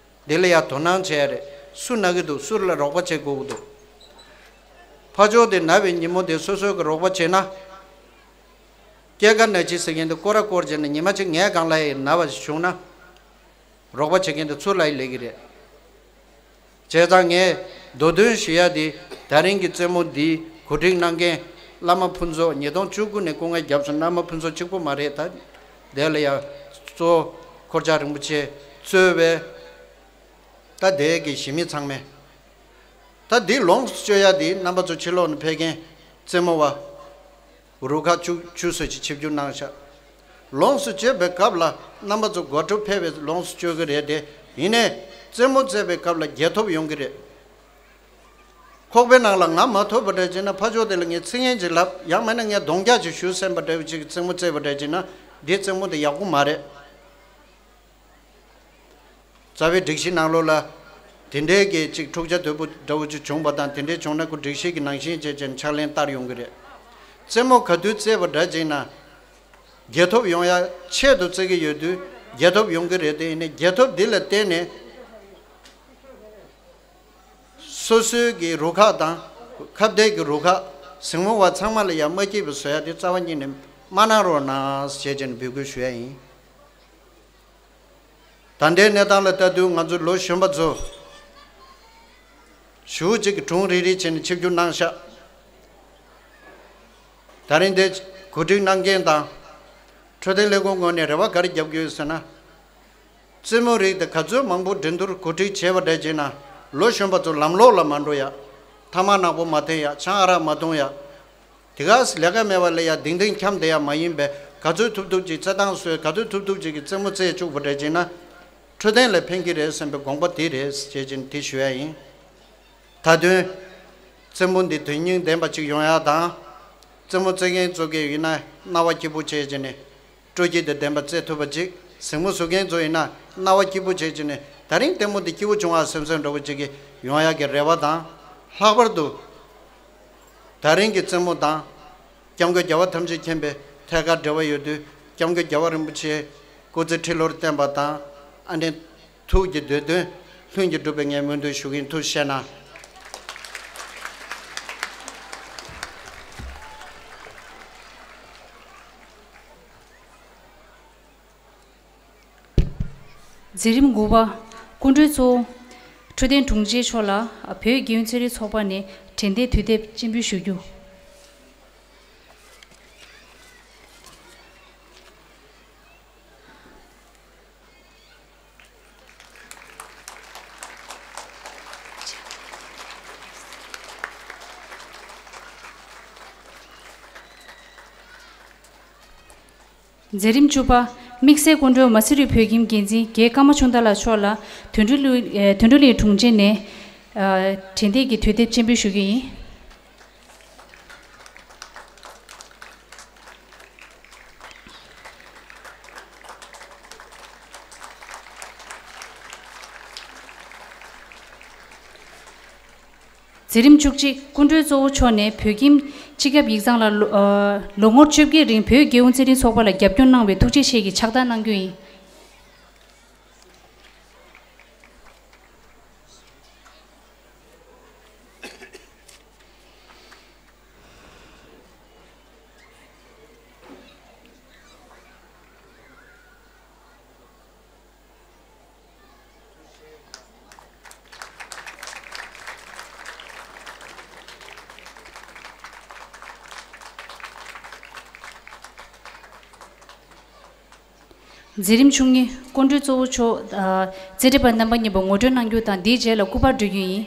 འདི་ལ་ཡ་དོ་སྣང་བྱེད་ཡ་རེད། སུ་ན་གི་འདུག་སུ་ལ་རོགས་པ་བྱེད་དགོས་ཀྱི་འདུག་ཕར་ཕྱོགས་དེ་ན་བའི་ཉིན་མོ་དེ་སོ་སོ་གི་རོགས་པ་བྱེད་ན། སྐྱེས་སྐར་ནད་གཅིག་ཟེར་མཁན་དེ་སྐོར་ར་སྐོར་བྱས་ནས་ཉི་མ་གཅིག་ངའི་སྒང་ལ་ཡ་ན་བ་ཞིག་བྱུང་ན། རོགས་པ་བྱེད་མཁན་དེ་ཚུར་ལ་ཡི་ལས་ཀྱི་རེད། བྱས་ཙང་ངས་མདོ་དོན་ཞུ་ཡ་དེ། ད་རིང་གི་རྩེད་མོ་འདི་གོ་སྒྲིག་གནང་མཁན་བླ་མ་ཕུན་ཚོགས། ཉིས་སྟོང་བཅུ་དགུ་ནས་སྐུ་ངལ་བརྒྱབ་སོང་། བླ་མ་ཕུན་ཚོགས་གཅིག་པུ་མ་རེད། ད་དེ་ལ་ཡ་གཙོ་བོ་འཁོར་ཆགས་རིན་པོ་ཆེ་གཙོས་པའི་ད་དེ་གི་གཞིས་མི་ཚང་མས། ད་འདི་ལོངས་སུ་སྤྱོད་ཡ་འདི་རྣམ་པ་ཚོ་ཕྱི་ལོགས་ནས་ཕེབས་མཁན་རྩེད་མོ་བ། རུ་ཁག་བཅུ་བཅུ་སོ་ཅིག་ཆིབས་བསྒྱུར་གནང་ཤག་ལོངས་སུ་སྤྱོད་པའི་སྐབས་ལ་རྣམ་པ་ཚོ་དགོད་བྲོ་འཕེལ་བའི་ལོངས་སུ་སྤྱོད་ཀྱི་རེད་དེ། ཡིན་ནའི་རྩེད་མོ་རྩེ་བའི་སྐབས་ལ་རྒྱལ་ཐོབ་ཡོང་གི་རེད། ཁོག་པའི་ནང་ལ་ང་མ་ཐོབ་པ་འདྲ་བྱས་ན། ཕར་ཕྱོགས་དེ་ལ་ངས་ཚིག་ངན་ཅིག་ལབ། ཡང་མིན་ན་ངས་གདོང་རྒྱག་ཅིག་ཞུ་སེམས་པ་འདྲ་བོ་ཅིག་གི་རྩེད་མོ་རྩེ་བ་འདྲ་བྱས་ན། འདི་རྩེད་མོ་དེ་ཡག་པོ་མ་རེད། རྩ་བའི་སྒྲིག་གཞི་ནང་ལོགས་ལ་དེ་འདྲའི་གི་ཅིག་འཁྲུག་ཆ་དོད་པོ་འདྲ་བོ་ཅིག་བྱུང་བ་དང་། དེ་འདྲའི་བྱུང་ན་ཁོ་སྒྲིག་གཞི་གི་ནང་བཞིན་བྱས་བྱས་ནས་ཕྱག་ལེན་བསྟར་ཡོང་གི་རེད། རྩེད་མོ་ག་དུས་རྩེས་པ་འདྲ་བྱས་ན། རྒྱལ་ཐོབ་ཡོང་ཡ་ཆེད་དུ་རྩེ་གི་ཡོད་དུས་རྒྱལ་ཐོབ་ཡོང་གི་རེད་དེ། ཡིན་ནའི་རྒྱལ་ཐོབ་འདི་ལ་བརྟེན་ནས་སོ་སོའི་གི་རུ་ཁག་དང་། ཁ་བརྡའི་གི་རུ་ཁག་གཟིགས་མོ་བ་ཚང་མ་ལ་ཡ་མ་སྐྱིད་པ་བཟོ་ཡ་དེ་རྩ་བ་ཉིད་ནས་མ་གནང་རོགས་གནང་ཞེས་བྱས་ནས་འབོད་སྐུལ་ཞུ་ཡ་ཡིན། ད་ལྟའི་གནས་སྟངས་ལ་ལྟ་དུས་ང་ཚོ་ལོ་གཞོན་པ་ཚོ་ཞེ་པོ་ཅིག་གི་གྲུང་རིག་རིག་བྱས་ནས་ཆིབས་བསྒྱུར་གནང་ཤག་ད་རིང་འདིར་གོ་སྒྲིག་གནང་མཁན་དང་། འཕྲོད་བསྟེན་ལས་ཁུངས་ངོས་ནས་རེ་བ་ག་རེ་རྒྱབ་ཀྱི་ཡོད་ཟེར་ན། རྩེད་མོ་རིགས་དེ་ག་ཚོད་མང་པོ་འགྲན་བསྡུར་གོ་སྒྲིག་བྱས་པ་འདྲ་བྱས་ན། ལོ་གཞོན་པ་ཚོ་ལམ་ལོག་ལ་མ་འགྲོ་ཡ། ཐ་མག་ནག་པོ་མ་འཐེན་ཡ། ཆང་ཨ་རག་མ་འཐུང་ཡ། དེ་ག་ལས་ཀ་མེད་པ་ལ་ཡ་ལྡིང་ལྡིང་འཁྱམས་བསྡད་ཡ་མ་ཡིན་པའི། ག་ཚོད་ཐུབ་ཐུབ་ཅིག་རྩེད་ཐང་བཟོས། ག་ཚོད་ཐུབ་ཐུབ་ཅིག་གི་རྩེད་མོ་རྩེ་བཅུག་པ་འདྲ་བྱས་ན། འཕྲོད་བསྟེན་ལ་ཕན་གྱི་རེད་བསམ་པའི་དགོངས་པ་དེ་རེད་ཅེས་བྱས་ནས་དེ་ཞུ་ཡ་ཡིན། མཐའ་དོན་རྩེད་མོ་འདི་དོན་སྙིང་ལྡན་པ་ཅིག་ཡོང་ཡ་དང་། རྩེད་མོ་རྩེ་མཁན་ཚོ་གིས་ཡིན་ན་རྣ་བ་སྐྱིད་པོ་བྱས་བྱས་ནས། སྤྲོ་སྐྱིད་དང་ལྡན་པ་རྩེ་ཐུབ་པ་ཅིག་གཟིགས་མོ་བཟོ་མཁན་ཚོ་ཡིན་ན་རྣ་བ་སྐྱིད་པོ་བྱས་བྱས་ནས། ད་རིང་ལྟད་མོ་འདི་སྐྱིད་པོ་བྱུང་བ་བསམ་བསམ་འདྲ་བོ་ཅིག་གི་ཡོང་ཡ་གི་རེ་བ་དང་། ལྷག་པར་དུ་ད་རིང་གི་རྩེད་མོ་དང་། སྐྱབས་མགོན་རྒྱལ་བ་ཐམས་ཅད་མཁྱེན་པའི་ཐད་ཀར་འབྲེལ་བ་ཡོད་དུས། སྐྱབས་མགོན་རྒྱལ་བ་རིན་པོ་ཆེའི་སྐུ་ཚེ་ཁྲི་ལོར་བརྟན་པ་དང་། ཨ་ནེ་ཐུགས་ཀྱི་འདོད་དོན་ལྷུན་གྱིས་འགྲུབ་པའི་ངས་སྨོན་འདུན་ཞུ་གི་ཡིན། ཐུགས་རྗེ་གནང་། མཛད་རིམ་དགུ་པ། སྐུ་མགྲོན་གཙོ་བོ་འཕྲོད་བསྟེན་དྲུང་ཆེ་མཆོག་ལ་བོད་རྒྱལ་ཡོངས་ཚན་རིག་ཚོགས་པ་ནས་དྲན་རྟེན་དུས་དེབ་སྤྱན་འབུལ་ཞུ་རྒྱུ། མཛད་རིམ་བཅུ་པ། དམིགས་བསལ་སྐུ་མགྲོན་མ་སི་རི་བོད་ཁྱིམ་འགན་འཛིན་རྒན་ཀརྨ་ཆུང་བདག་ལགས་མཆོག་ལ་དོན་གྲུབ་གླིང་། ཨེ། དོན་གྲུབ་གླིང་དྲུང་ཆེ་ནས། ཨ། དྲན་རྟེན་གྱི་དུས་དེབ་སྤྱན་འབུལ་ཞུ་རྒྱུ་ཡིན། མཛད་རིམ་བཅུ་གཅིག། སྐུ་མགྲོན་གཙོ་བོ་མཆོག་ནས་བོད་ཁྱིམ་སྤྱི་ཁྱབ་ཡིག་ཚང་ལ་ལོ། ཨ། ལོ་ངོ་བཅོ་བརྒྱད་རིང་བོད་རྒྱལ་ཡོངས་ཚན་རིག་ཚོགས་པ་ལ་རྒྱབ་སྐྱོར་གནང་བའི་ཐུགས་རྗེ་ཆེ་གི་ཕྱག་རྟགས་གནང་རྒྱུ་ཡིན། མཛད་རིམ་བཅུ་གཉིས་སྐུ་མགྲོན་གཙོ་བོ་མཆོག་ཨ། རྩེད་འགྲན་པ་རྣམ་པ་གཉིས་པོ་ངོ་སྤྲོད་གནང་རྒྱུ་དང་། དེའི་རྗེས་ལ་སྐུ་པར་སྤྲོད་རྒྱུ་ཡིན།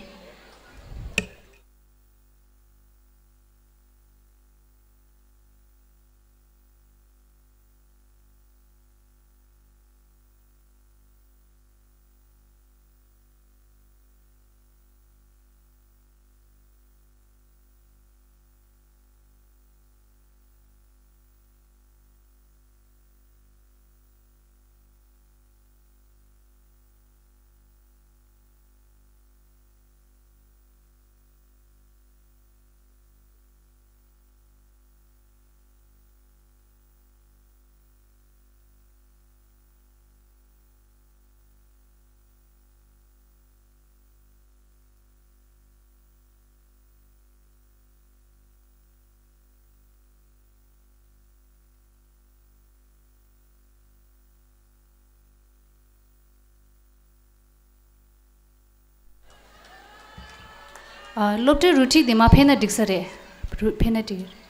ཨ། སློབ་གྲྭའི་རུ་ཁྲིད་དེ་མར་ཕེབས་ན་འགྲིག་ས་རེད། རུ་ཕེབས་ན་འགྲིག་གི་རེད།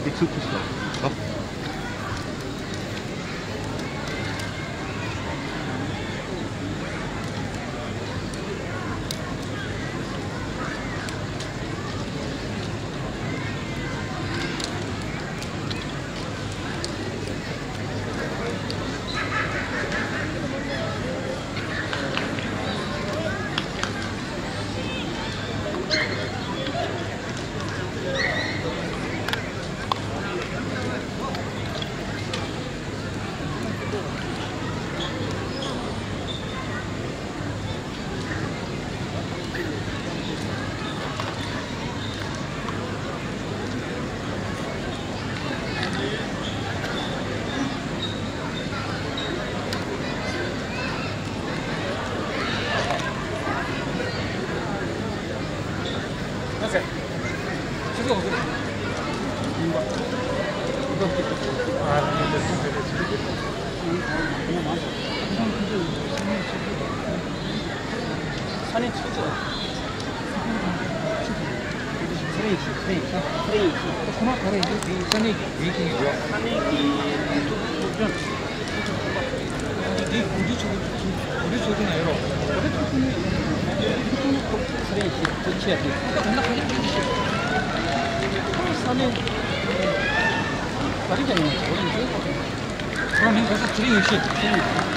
དེ་ཚུགས་ཀྱི་སོ། ས་གནས་ཚོ་ཚོ། ཚེ་རིང་ཞིག་ཚེ་རིང་ཞིག་ཚེ་རིང་ཞིག་ཁོ་མ་ག་རེ་ཡིན་དེ་ས་གནས་ཀྱི་དེའི་ཀྱི་ཡོད། ས་གནས་ཀྱི་ཐུགས་ཐུགས་སྦྱོང་། དེ་དེ་གུ་དུས་ཚོ་གུ་དུས་ཚོ་གུ་དུས་ཚོ་གུ་ན་ཡོད་རོགས། ག་རེ་ཐུགས་ཐུགས་ནས་ཚེ་རིང་ཞིག་ཐུགས་ཆེ་དེ་ད་ལྟ་ག་རེ་ཡིན་ཞིག་ས་གནས་ག་རེ་ཀྱང་ཡིན་ན་ག་རེ་ཡིན་ཞིག་ཁོ་རང་མིང་ག་ས་ཚེ་རིང་ཡིན་ཞེས་ཚེ་རིང་།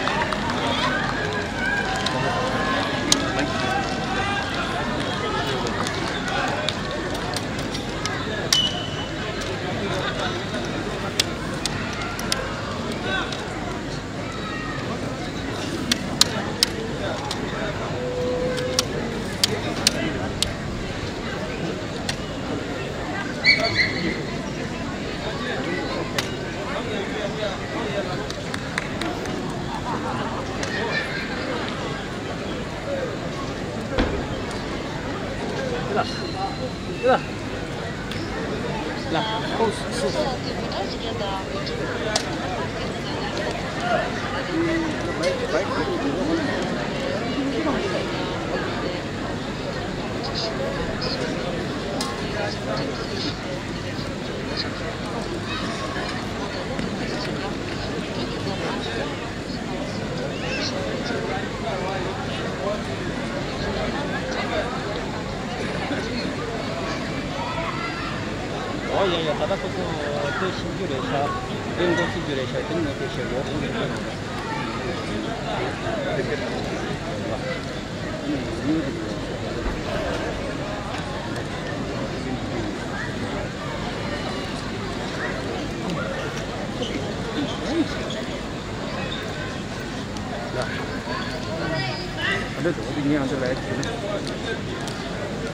ཨོ་ཡ་ཡ། ད་ལྟ་ཁོ་ཚོ་དེ་ཤེས་རྒྱུ་རེད་ཤག་དེ་འགོ་ཚུགས་རྒྱུ་རེད་ཤག་དེ་ནས་དེ་བཤད་དགོས་དེ་འགོ་ཚུགས། ལ། ཨ་འདྲ་འདུག་འདི་ངས་ཨ་འདྲ་ལ་ཡ་བྱས་ན།